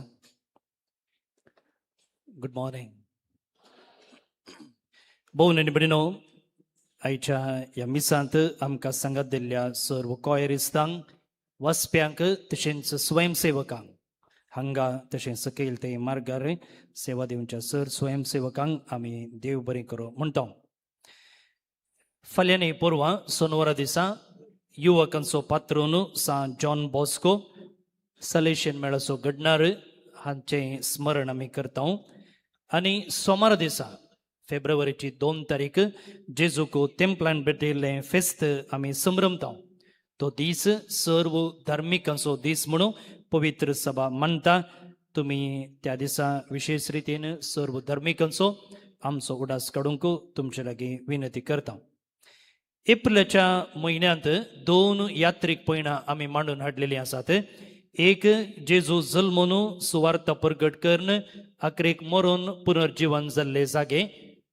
गुड मॉर्निंग भोवन आनी भयणीनो, आयच्या ह्या मिसांत आमकां सांगात दिल्ल्या सर्व कॉयरिस्तांक, वाचप्यांक, तशेंच स्वयंसेवकांक, हांगा तशें सकयल ते मार्गार सेवा दिवच्या सर स्वयंसेवकांक आमी देव बरें करूं म्हणटा. फाल्यां न्ही परवां सोनवारा दिसा युवकांचो पात्रोन सा जॉन बॉस्को सलेशन मेळाचो घडणार हांचें स्मरण आमी करता आनी सोमारा दिसा फेब्रुवारीची 2 तारीख जेजूक तेंपलान भेटयल्लें फेस्त आमी संभ्रमता. तो दीस सर्व धार्मिकांचो दीस म्हणून पवित्र सभा मानता. तुमी त्या दिसा विशेष रितीन सर्व धार्मिकांचो आमचो उडास काडूंक तुमचे लागीं विनंती करता. एप्रिलाच्या म्हयन्यांत 2 यात्रीक पयणां आमी मांडून हाडलेलीं आसात. एक जेजू जल्मून सुवार्थ परगट करून आखरेक मरून पुनर्जीवन जाल्ले जागे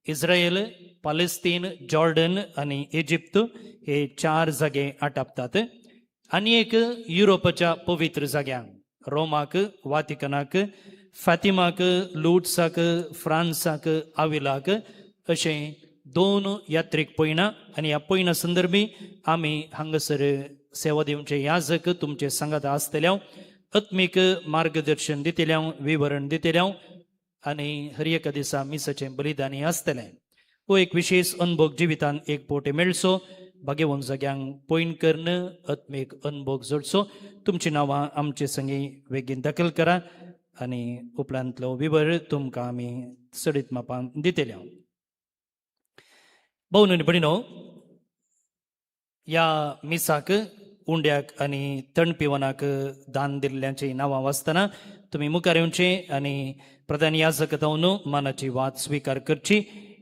इस्रायल, पालेस्तीन, जॉर्डन आनी इजिप्त हे 4 जागे आटापतात. आनी एक युरोपाच्या पवित्र जाग्यांक रोमाक, वातिकनाक, फातिमाक, लुट्साक, फ्रांसाक, आविलाक अशें 2 यात्रीक पयणां. आनी ह्या पयणा संदर्भी आमी हांगासर सेवा दिवचे याजक तुमचे सांगात आसतले, आत्मीक मार्गदर्शन दितले, विवरण दितले आनी हर एका दिसा मिसाचें बलिदानी आसतलें. हो एक विशेष अनभोग जिवितान एक पोटे मेळचो, भाग्यवंत जाग्यांक पयण करून आत्मीक अनभोग जोडचो. तुमचीं नांवां आमचे संगी बेगीन दाखल करा आनी उपरांतलो विवर तुमकां आमी चडीत मापान दितले. भोवन आनी भयणीनो, ह्या मिसाक उंड्याक आनी तणपिवनाक दान दिल्ल्यांची नांवां वाचतना तुमी मुखार येवचें आनी प्रधान याजक जावन मानाची वात स्विकार करची.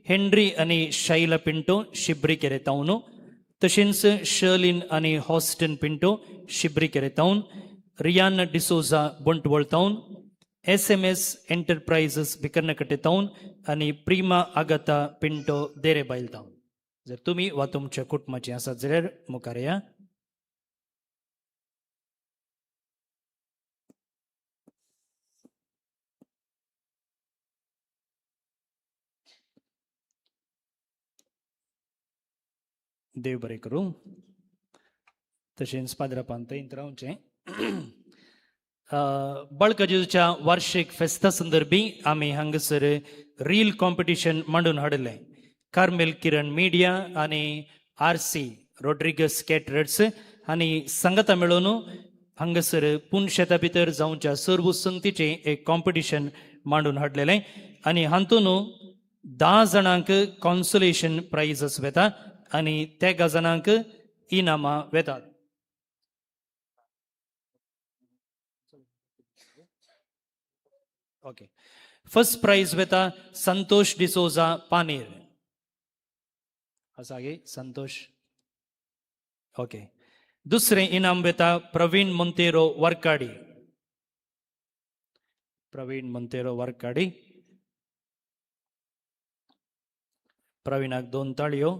हेनरी आनी शैला पिंटो शिब्री केरेतावन, तशेंच शर्लिन आनी हॉस्टन पिंटो शिब्री केरेतावन, रियान डिसोजा बंटवळ तावन, SMS enterprises भिकर्णकट्टे तावन आनी प्रिमा आगाता पिंटो देरेबायल तावन. जर तुमी वा तुमच्या कुटुंबाची आसात जाल्यार मुखार या. देव बरें करूं. तशेंच पाद्रापान थंय रावचें. बाळका जेजूच्या वार्षिक फेस्ता संदर्भी आमी हांगासर रील कॉम्पिटिशन मांडून हाडिल्लें. कार्मेल किरण मिडिया आनी RC Rodrigues caterers आनी सांगाता मेळोवन हांगासर पुनशेता भितर जावच्या सर्व संगतीचें एक कॉम्पिटिशन मांडून हाडलेलें आनी हातून 10 जाणांक कॉन्सोलेशन प्रायजस वेता आनी 13 जाणांक इनामां वेतात. ओके, फर्स्ट प्रायज वेता संतोष डिसोजा पानेर. आसा गे संतोष? ओके. दुसरें इनाम वेता प्रवीण मोंतेरो वरकाडी. प्रवीण मोंतेरो वरकाडी. प्रवीणाक 2 ताळयो.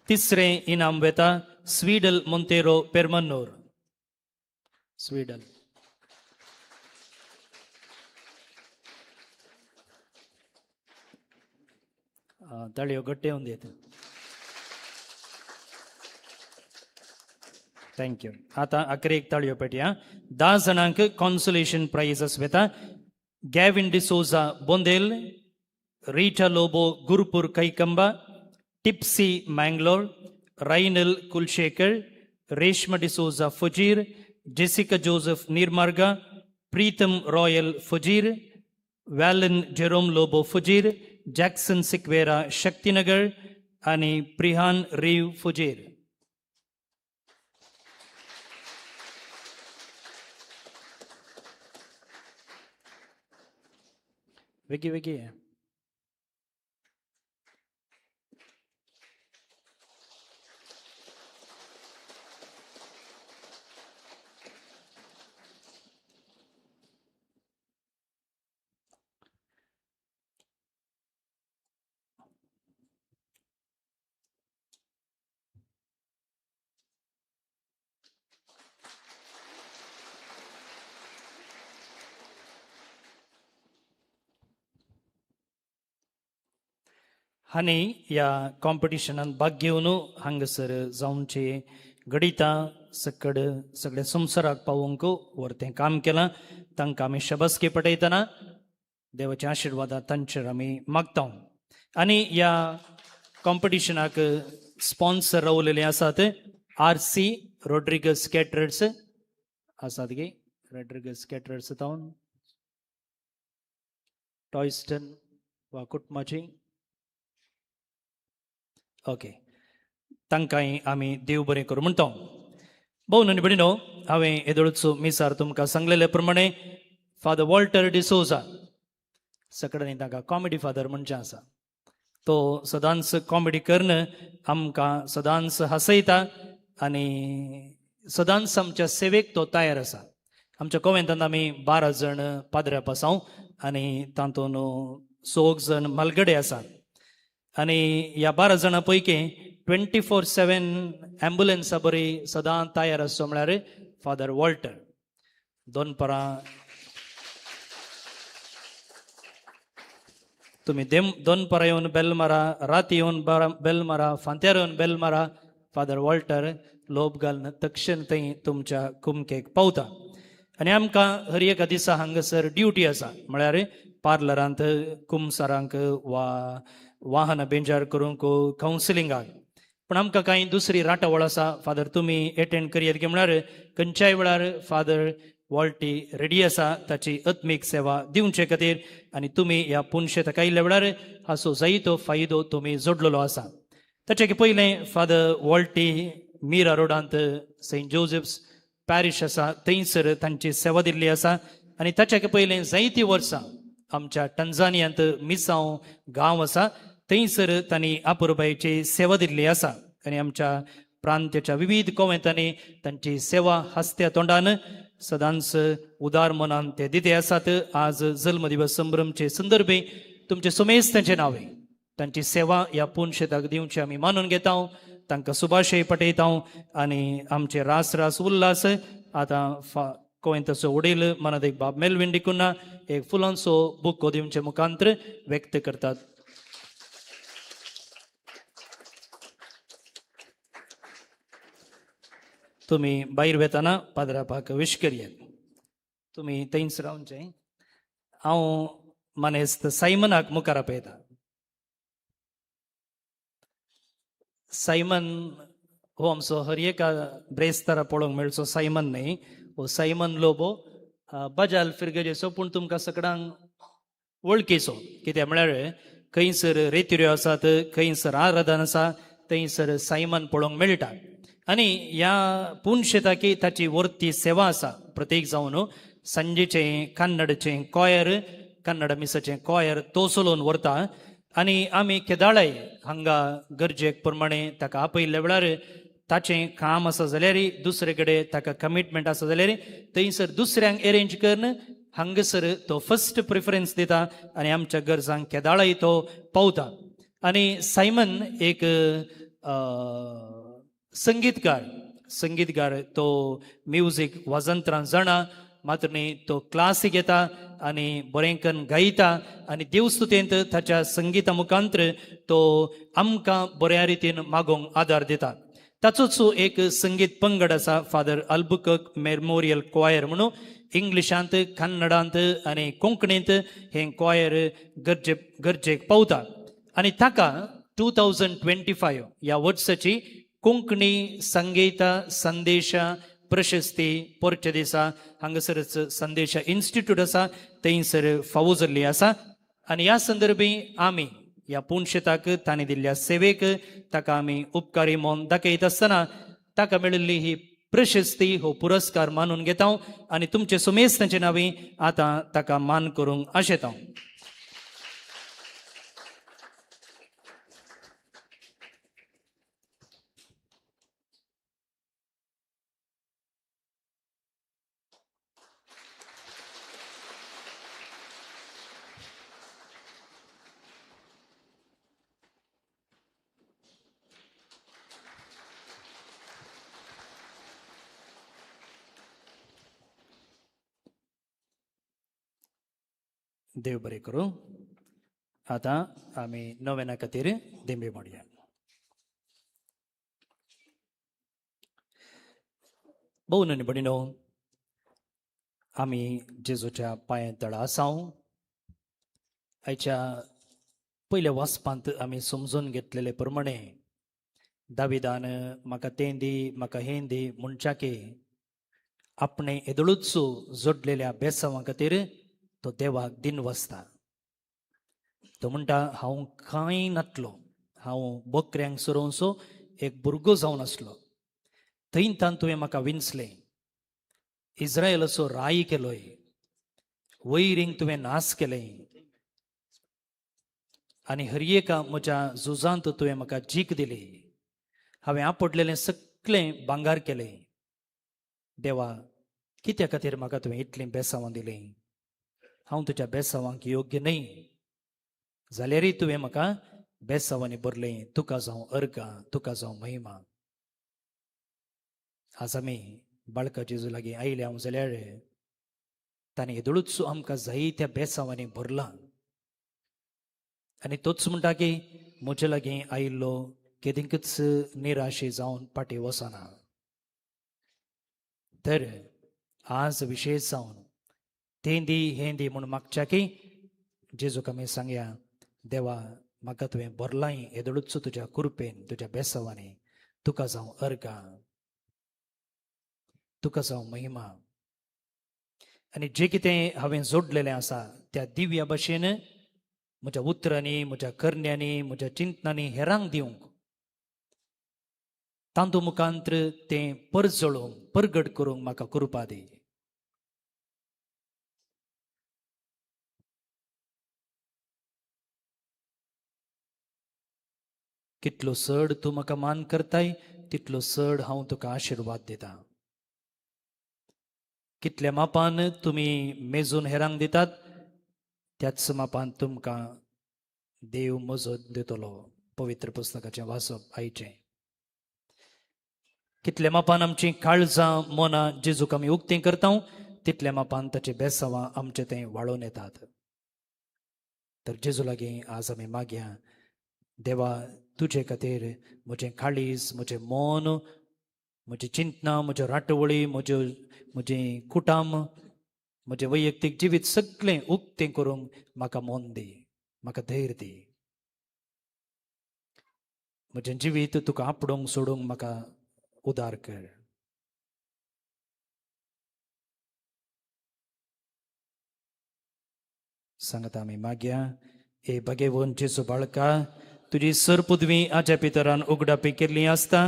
तिसरें इनाम वेता स्वीडल मोंतेरो पेरमन्नूर. स्वीडल. ताळयो गट्टे येवन दिता. Thank you. आतां अकरेक ताळयो पेटया. 10 जाणांक कॉन्सोलेशन प्रायजस वेता. Gavin D'Souza Bondel, Rita Lobo Gurpur Kaikamba, Tipsy Mangalore, Rainal Kulshekar, Reshma D'Souza Fujir, Jessica Joseph Neermarga, Preetham Royal Fujir, Valen Jerome Lobo Fujir, Jackson Sequeira Shaktinagar, आनी प्रिहान रीव फुजेर. वेगळी वेगळी. आनी ह्या कॉम्पिटिशनान भाग घेवन हांगासर जावचे गणितां सकड सगळ्या संवसाराक पावोवंक व्हरतें काम केलां, तांकां आमी शबासकी पटयतना देवाच्या आशिर्वादा तांचेर आमी मागता. आनी ह्या कॉम्पिटिशनाक स्पॉन्सर रावलेले आसात आर सी रोड्रिगस कॅटरर्स आसात गे, रोड्रिगस कॅटरर्स तावन टॉयस्टन वा कुटुंबाची. ओके, तांकांय आमी देव बरें करूं म्हणटा. भोव आनी भयणीनो, हांवें येदोळचो मिसार तुमकां सांगलेले प्रमाणे फादर वॉल्टर डिसोजा, सगळ्यांनी तांकां कॉमेडी फादर म्हणचें आसा, तो सदांच कॉमेडी करून आमकां सदांच हांसयता आनी सदांच आमच्या सेवेक तो तयार आसा. आमच्या कोवेंतांत आमी 12 जण पाद्र्याप आसाव आनी तातूंत 6 जण म्हालगडे आसात आनी ह्या 12 जाणां पैकी 24/7 ॲम्बुलन्सा बरी सदां तयार आसचो म्हळ्यार फादर वॉल्टर. दनपरां तुमी दनपरां येवन बेल मारा, राती येवन बेल मारा, फांत्यार येवन बेल मारा, फादर वॉल्टर लोब घालून तक्षण थंय तुमच्या कुमकेक पावता. आनी आमकां हर एका दिसा हांगासर ड्युटी आसा, म्हळ्यार पार्लरांत कुमसारांक वा वाहनां बेंजार करूंक कावन्सिलिंगाक. पूण आमकां कांय दुसरी राटावळ आसा, फादर तुमी एटेंड करयत की म्हळ्यार खंयच्याय वेळार फादर वॉल्टी रेडी आसा ताची आत्मीक सेवा दिवचे खातीर. आनी तुमी ह्या पुनशेताक आयिल्ल्या वेळार हाचो जायतो फायदो तुमी जोडलेलो आसा. ताचे पयलें फादर वॉल्टी मीरा रोडांत सेंट जोसेफ्स पॅरिश आसा थंयसर तांची सेवा दिल्ली आसा. आनी ताच्या पयलें जायतीं वर्सां आमच्या टंजानियांत मिसांव गांव आसा थंयसर तांणी आपुरबायेची सेवा दिल्ली आसा. आनी आमच्या प्रांत्याच्या विविध कोवेंतांनी तांची सेवा हासत्या तोंडान सदांच उदार मनान ते दिते आसात. आज जल्मदिवस संभ्रमचे संदर्भे तुमचे सुमेस तांचे नांवे तांची सेवा ह्या पुनशेताक दिवची आमी मानून घेता, तांकां सुभाशय पटयता आनी आमचे रास रास उल्लास आतां कोवेंताचो वडील मनात एक बाब मेलविन डिकुन्हा एक फुलांचो बुको दिवचे मुखांतर व्यक्त करतात. तुमी भायर वेतना पाद्रापाक विश करयात, तुमी थंयच रावचें. हांव मानेस्त सायमनाक मुखार आपयता. सायमन हो आमचो हर एका ब्रेस्तारा पळोवंक मेळचो सायमन न्ही, हो सायमन लोबो बजाल फिरगजेचो, पूण तुमकां सगळ्यांक वळखीचो. कित्याक म्हळ्यार खंयसर रेतिऱ्यो आसात, खंयसर आराधन आसा, थंयसर सायमन पळोवंक मेळटा. आनी ह्या पुनशेताकी ताची वर्ती सेवा आसा. प्रत्येक जावन सांजेचें कन्नडचें कॉयर, कन्नड मिसाचें कॉयर तो चलोवन व्हरता. आनी आमी केदाळाय हांगा गरजेक प्रमाणे ताका आपयल्ल्या वेळार ताचें काम आसा जाल्यार दुसरे कडेन ताका कमिटमेंट आसा जाल्यार थंयसर दुसऱ्यांक एरेंज करून हांगासर तो फर्स्ट प्रिफरन्स दिता आनी आमच्या गरजांक केदाळाय तो पावता. आनी सायमन एक संगीतकार, संगीतकार तो म्युजीक वाजंत्रां जाणा, मात्र न्ही तो क्लास घेता आनी बरें करून गायता आनी देवस्तुतेंत ताच्या संगीता मुखांतर तो आमकां बऱ्या रितीन मागोवंक आदार दिता. ताचोच एक संगीत पंगड आसा फादर अल्बुकर्क मेमोरियल क्वायर म्हणून, इंग्लिशांत कन्नडांत आनी कोंकणींत हें क्वायर गरजेक पावता. आनी ताका 2025 ह्या वर्साची कोंकणी संगीता संदेशा प्रशस्ती पोरच्या दिसा हांगासरच संदेशा इन्स्टिट्यूट आसा थंयसर फावो जाल्ली आसा. आनी ह्या संदर्भी आमी ह्या पुणशेताक तांणी दिल्ल्या सेवेक ताका आमी उपकारी म्हूण दाखयत आसतना ताका मेळिल्ली ही प्रशस्ती हो पुरस्कार मानून घेता आनी तुमचे सुमेस तांचे नांवी आतां ताका मान करूंक आशेता. देव बरें करूं. आतां आमी नव्याना खातीर दिंबी मोडया. भोव आनी भयणीनो, आमी जेजूच्या पांया तळा आसाव. आयच्या पयल्या वाचपांत आमी समजून घेतलेले प्रमाणे दाविदान म्हाका तें दी म्हाका हें दी म्हणच्याके आपणे येदोळूच जोडलेल्या बेसांवा खातीर तो देवाक दिन वसता. तो म्हणटा हांव कांय नातलो, हांव बकऱ्यांक सरोवचो एक भुरगो जावन आसलो, थंय तान तुवें म्हाका विंचलें, इस्रायलाचो राय केलोय, वैरींक तुवें नाश केलें आनी हर एका म्हज्या झुजांत तुवें म्हाका जीक दिली, हांवें आपडलेलें सगळें भांगार केलें. देवा, कित्या खातीर म्हाका तुवें इतलीं बेसांवां दिलीं? हांव तुज्या बेसांवांक योग्य न्हय, जाल्यारय तुवें म्हाका बेसांवांनी भरलें. तुका जावं अर्गां, तुका जावं महिमा. आज आमी बाळका जेजू लागीं आयले हांव जाल्यार ताणें येदोळूच आमकां जायत्या बेसांवांनी भरलां आनी तोच म्हणटा की म्हजे लागीं आयिल्लो केदींकच निराशे जावन फाटीं वचना. तर आज विशेश जावन तें दी हें दी म्हूण मागच्या की जेजूक आमी सांगया, देवा म्हाका तुवें भरलांय येदोळूच तुज्या कृपेन, तुज्या बेसांवांनी, तुका जावं अर्गां, तुका जावं महिमा. आनी जें कितें हांवें जोडलेलें आसा त्या दिव्या भाशेन म्हज्या उतरांनी, म्हज्या करण्यांनी, म्हज्या चिंतनांनी हेरांक दिवंक, तांतू मुखांत्र तें परजळोवंक, परगट करूंक म्हाका कृपा दी. कितलो चड तूं म्हाका मान करताय तितलो चड हांव तुका आशिर्वाद दितां. कितल्या मापान तुमी मेजून हेरांक दितात त्याच मापान तुमकां देव मजत दितलो. पवित्र पुस्तकाचें वाचप आयचें. कितल्या मापान आमचीं काळजां मनां जेजूक आमी उक्तीं करता तितल्या मापान ताचे बेसांवां आमचे थंय वाळोवन येतात. तर जेजू लागीं आज आमी मागया, देवा तुजे खातीर म्हजें काळीज, म्हजें मन, म्हजी चिंतनां, म्हज्यो राटवळी, म्हज्यो म्हजें कुटाम, म्हजें वैयक्तीक जिवीत सगळें उक्तें करूंक म्हाका मन दी, म्हाका धैर्य दी. म्हजें जिवीत तुका आपडूंक सोडूंक म्हाका उदार कर. सांगता आमी मागया, ए भगेवन जेजू बाळका, तुजी सर पदवी आज्या पितरान उगडापी केल्ली आसता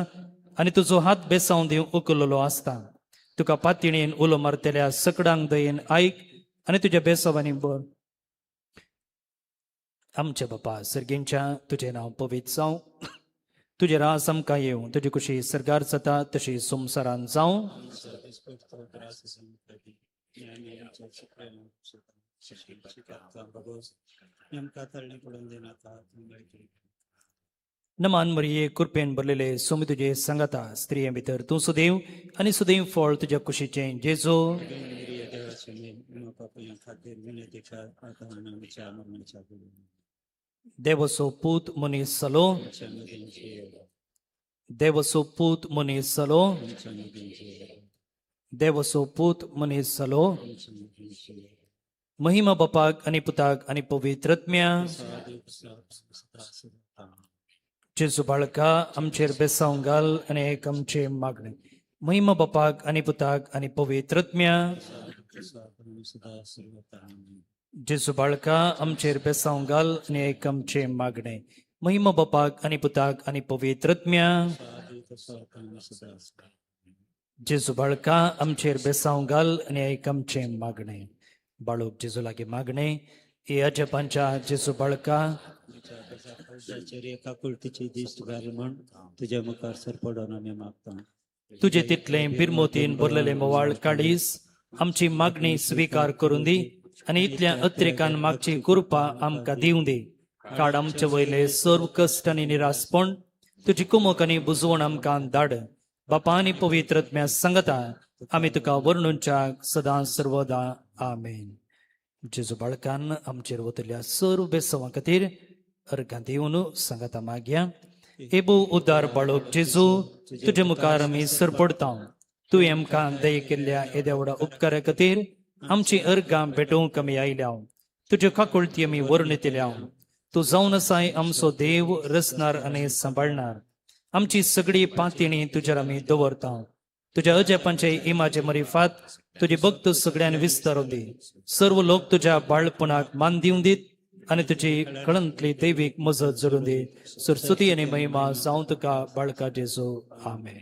आनी तुजो हात बेसांव दिवन उखललो आसता. तुका पातणेन उलो मारतल्या सकडांक दयेन आयक आनी तुज्या बेसांवांनी बर. आमच्या बापा सर्गींच्या, तुजें नांव पवित्र जावं, तुजें रास आमकां येवं, तुजी कुशी सर्गार जाता तशी संवसारान जावं. नमान मरिये, कृपेन भरलेले, सोमी तुजे सांगाता, स्त्रिये भितर तूं सुदैव आनी सुदैव फळ तुज्या कुशीचें जेजू. देवसो पूत मनीस जालो, देवसो पूत मनीस जालो, देवसो पूत मनीस जालो. महिमा बापाक आनी पुताक आनी पवित्र आत्म्या. जेजू बाळका आमचेर बेसांव घाल आनी एक आमचें मागणें. महिमा बापाक आनी पुताक आनी पवित्र आत्म्या. जेजू बाळका आमचेर बेसांव घाल आनी एक आमचें मागणें. महिमा बापाक आनी पुताक आनी पवित्र आत्म्या. जेजू बाळका आमचेर बेसांव घाल आनी एक आमचें मागणें. बाळूक जेजू लागीं मागणें. हे अजपांच्या जेजू बाळका एका कुळतीची दिश्ट घाल म्हण तुज्या मुखार सरपडोन आमी मागता. तुजे तितलें बिरमोतीन भरलेलें मोवाळ काळीस आमची मागणी स्विकार करून दी आनी इतल्या अत्रेकान मागची कृपा आमकां दिवं दी. काड आमचे वयले सर्व कश्ट आनी निरासपण तुजी कुमक आनी बुजवण आमकां धाड. बापा आनी पवित्र आत्म्या सांगता आमी तुका वर्णुच्याक सदां सर्वदा. आमेन. जेजू बाळकान आमचेर वतल्या सर्व बेसवां खातीर अर्घां दिवन सांगता मागया. एबू उदार बाळोक जेजू तुजे मुखार आमी सरपडता. तुवें आमकां दये केल्ल्या येद्या व्हडा उपकारा खातीर आमची अर्घां भेटोवंक आमी आयल्या. तुज्यो काकुळती आमी वर्णितल्या. तूं जावन आसाय आमचो देव, रचणार आनी सांबाळणार. आमची सगळी पांतिणी तुजेर आमी दवरता. तुज्या अजापांचे इमाजे मरिफात तुजी भक्त सगळ्यान विस्तारून दी. सर्व लोक तुज्या बाळपणाक मान दिवन दीत आनी तुजी कळंतली दैवीक मजत जोडून दी. सरस्वती आनी महिमा जावं तुका बाळका जेजू. आमेन.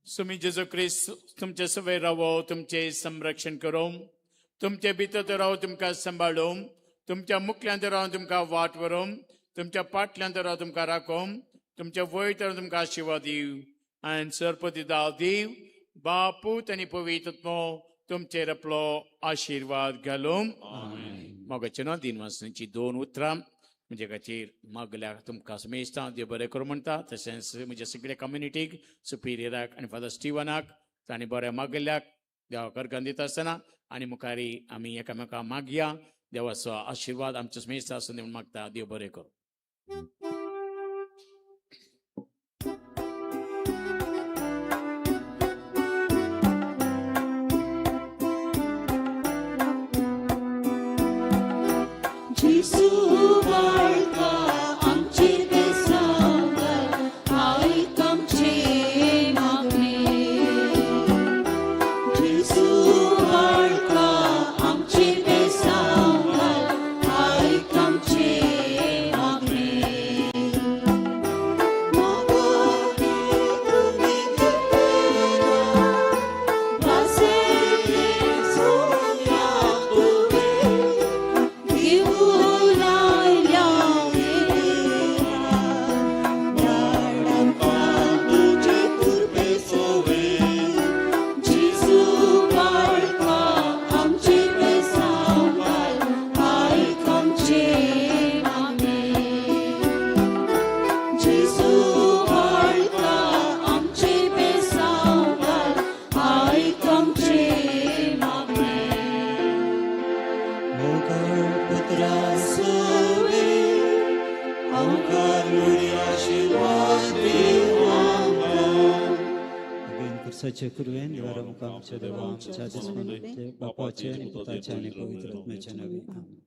सुमी जेजू क्रिस्त तुमचे सवय रावो, तुमचे संरक्षण करूं, तुमचे भितर राव तुमकां सांबाळूं, तुमच्या मुखल्यांत रावन तुमकां वाट व्हरूं, तुमच्या पाटल्यांत राव तुमकां राखूं, तुमच्या वयर रावन तुमकां आशिर्वाद दिवं आनी सरपती दाव दिव. बापूत आनी पवित्र आत्मो तुमचेर आपलो आशिर्वाद घालूं. मोगाचे ना दिनवासनाची दोन उतरां म्हजे खातीर मागल्या तुमकां समेस्तां देव बरें करूं म्हणटा. तशेंच म्हज्या सगळ्या कम्युनिटीक, सुपिरियराक आनी फादर स्टिवनाक तांणी बऱ्या मागल्याक देवाक अर्गां दिता आसतना आनी मुखारी आमी एकामेका मागया. देवाचो आशिर्वाद आमच्या समेस्तां आसूं म्हूण मागता. देव बरें करूं. जेजू बाळका आमचेर बेसांव घाल, आयक आमचें मागणें. जेजू बाळका आमचेर बेसांव घाल, आयक आमचें मागणें. मागणें तुमी कृपेन भासयलें सोन्याक तुवें घेवन आयल्या देवा, धाड आमकां तुजे कृपे सोवे. जेजू बाळका आमचेर बेसांव घाल, आयक आमचें मागणें. जेजू बाळका आमचेर बेसांव घाल, आयक आमचें मागणें. मोगाळ पुत्रा सोवे आमकां मुरी आशिर्वाद दिवं आमकां. अगेन खुर्साचे कुरवेन देवा मुखार आमच्या देवा आमच्या दिसमनाचे बापाचे आनी पुताचे आनी पवित्र आत्म्याच्या नांवान. आमेन.